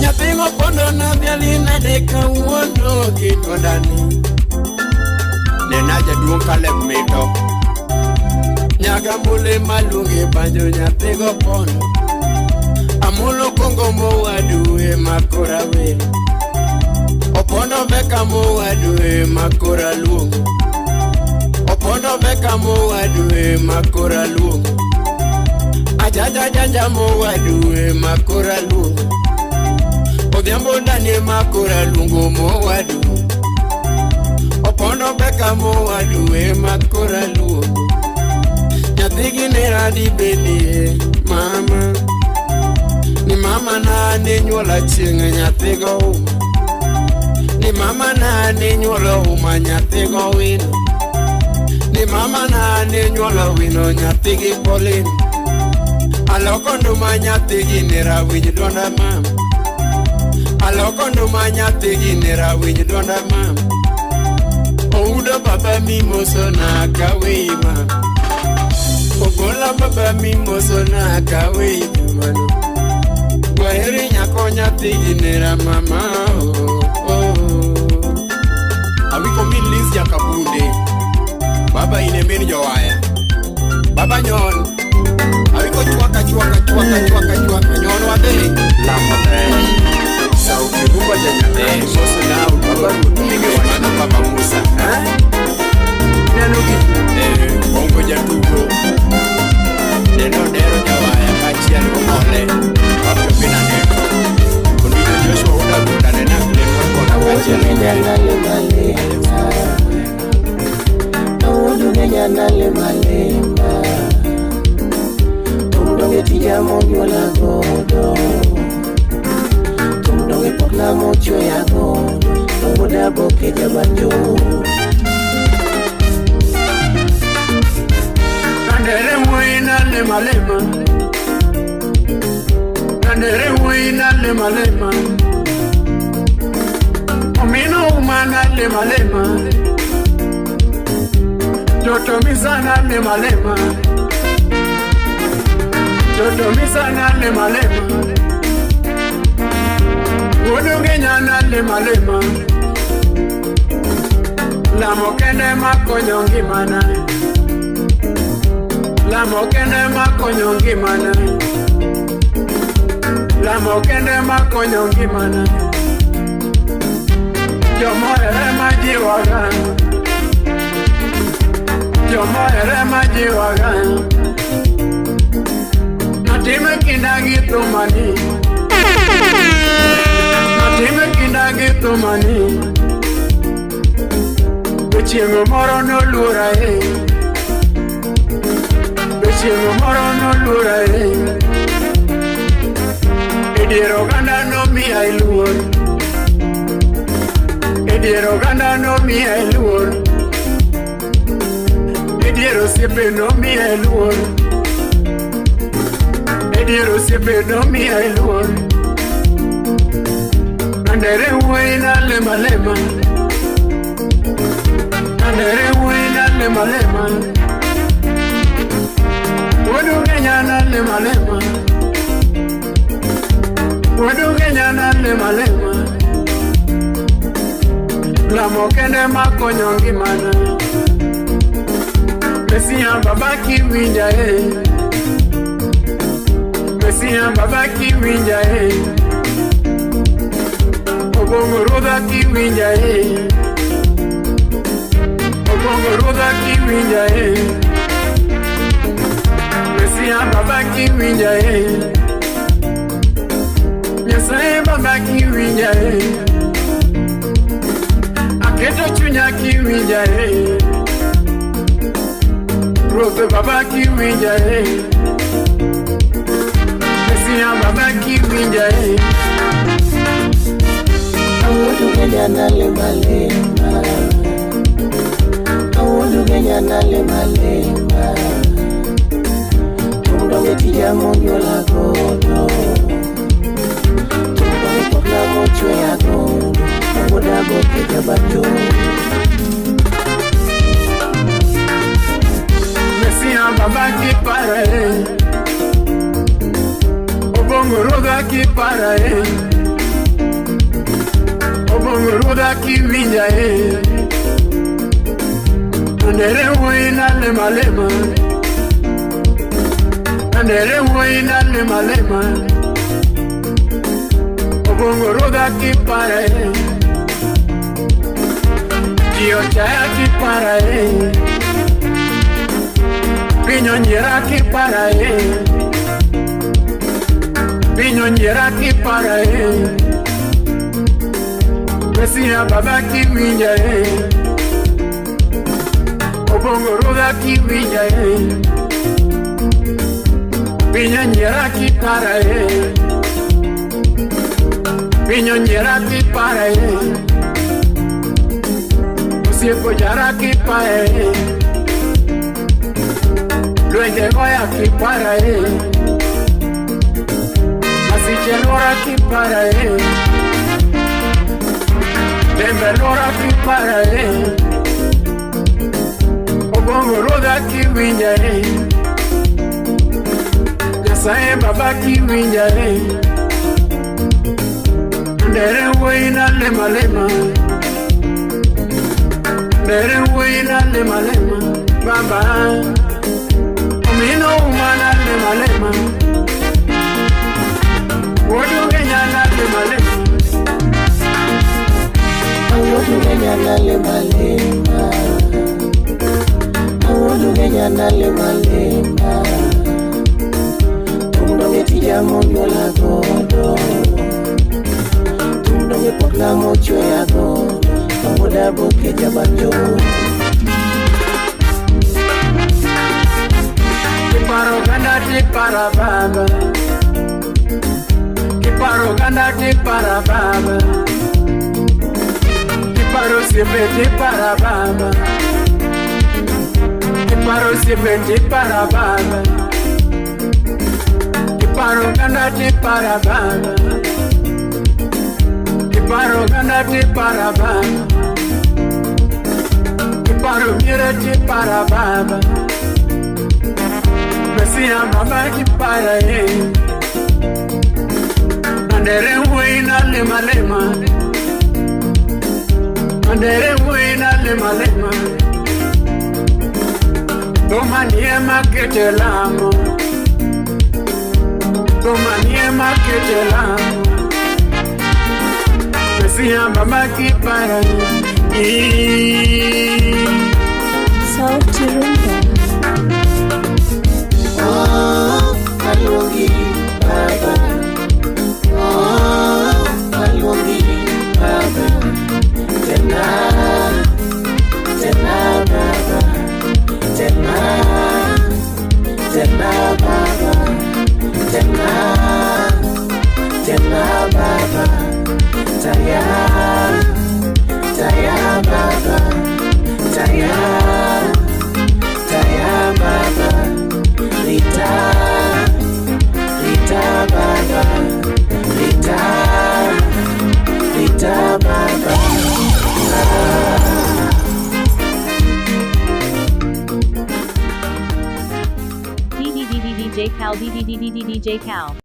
Nyathi gopondo nadhiali nade kawuono gi dwondani. Nena jaduong' Caleb Mito. Nyaga mule maluonge banjo nyathi gopondo. Amolo kongo mowadu e makora wero. Opondo beka mowadu e makora luongo. Opondo beka mowadu e makora luongo. Ajaja janja mowadu e makora luongo. Odhiambo dani makora luongo mowadu. Opondo beka mowadu e makora luongo. Nyathi ginera dibedie mama. Ni mama na ne nyuola chieng' nyathi go uma. Ni mama na ne nyuolo uma nyathi go wino. Ni mama na ne nyuolo wino nyathi gi Pauline. Aloko nduma nyathi gi nera winj duonda mama. Aloko nduma nyathi gi nera winj duonda mama. Oudo baba mimoso na kawe mama. Ogola baba mimoso na kawe mama. Kwaheri nyako nyathi gi nera mama. Oh, oh. Awiko min Liz Jakabunde. Baba ine min jowaya. Baba nyon. Awiko chwaka chwaka chwaka chwaka chwaka nyon wadhi. Lamo Sauti rumba janyane. Moso na baba rutinge wanano baba Musa. Neno gi. Bongo jatugo. Neno dero jawaya kachiel gomole. Wapio pina neko. Ondijo Joshua uda guda nena klen kona kachiel. Malema Tumdonge tija monyuola godo. Tumdonge pokla mochweya godo. Tumbuda boke jabanjo. Nandere wuoyi lema lema. Nandere wuoyi lema lema. Omino umana lema lema. Toto misana lema lema. Toto misana lema lema. Wodonge nyana lema lema. Lamo kende makonyo ngimana. Lamo kende makonyo ngimana. Lamo kende makonyo ngimana. Jomohere majiwaga. Jomohere majiwaga. Natime kinda gi thumani. Natime kinda gi thumani. Be chieng' moro noluora e. Be chieng' moro noluora e. E dier oganda nomiya luor. E dier oganda nomiya luor. E dier osiepe nomiya luor. E dier osiepe nomiya luor. Nandere wuoyi na lema lema. Nandere wuoyi na lema lema. Wodonge nyana lema lema. Wodonge nyana lema lema. Lamo kende makonyo ngimana. Mesia baba kiwinja e. Mesia baba kiwinja e. Obongo ruodha kiwinja e. Obongo ruodha kiwinja e. Mesia baba kiwinja e. Nyasaye baba kiwinja e. Aketo chunya kiwinja e. Ruoth baba kiwinja e. Mesia baba kiwinja e. Awuodo nyana lema lema. Awuodo nyana lema lema. Tumdonge tija monyuola godo. Tumdonge pokla mochweya godo. Tumbuda boke jabanjo. Mesia baba kipara e. Obongo ruodha kipara e. Obongo ruodha kiwinja e. Nandere wuoyi na lema lema. Nandere wuoyi na lema lema. Obongo ruodha kipara e. Ji ochaya kipara e. Piny onyiera kipara e. Piny onyiera kipara e. Mesia baba kiwinja e. Obongo ruodha kiwinja e. Piny onyiera kipara e. Piny onyiera kipara e Osiepo jara kipara e Lwenje goya kipara e Masiche luora kipara e Dembe luora kipara e Obongo ruodha kiwinja e Nyasaye baba kiwinja e Ndere wuoyi na lema lema Ndere wuoyi na lema lema Baba Omino uma na lema lema Wuod Ugenya na lema lema Wuod Ugenya na lema lema Wuod Ugenya na lema lema Tung donge tija monyuola godo Tung donge pokla mochweya godo Wuod Aboke jabanjo Kiparo ganda tipara baba Kiparo ganda tipara baba Kiparo siepe tipara baba Kiparo siepe tipara baba Kiparo ganda tipara baba Kiparo ganda tipara baba Kiparo miere tipara baba Mesia baba kipara e Andere wuoyi na lema lema Andere wuoyi na lema lema Thuma nie makete lamo Thuma nie makete lamo Mesia baba kipara e Sauti Rumba. Oh, aluongi baba Oh, aluongi baba Tena, tena baba Tena, tena baba Tena, tena baba Taya, taya baba Taya, taya baba Rita, Rita baba Rita, Rita baba DDDDDJ Cal DDDDDJ Cal.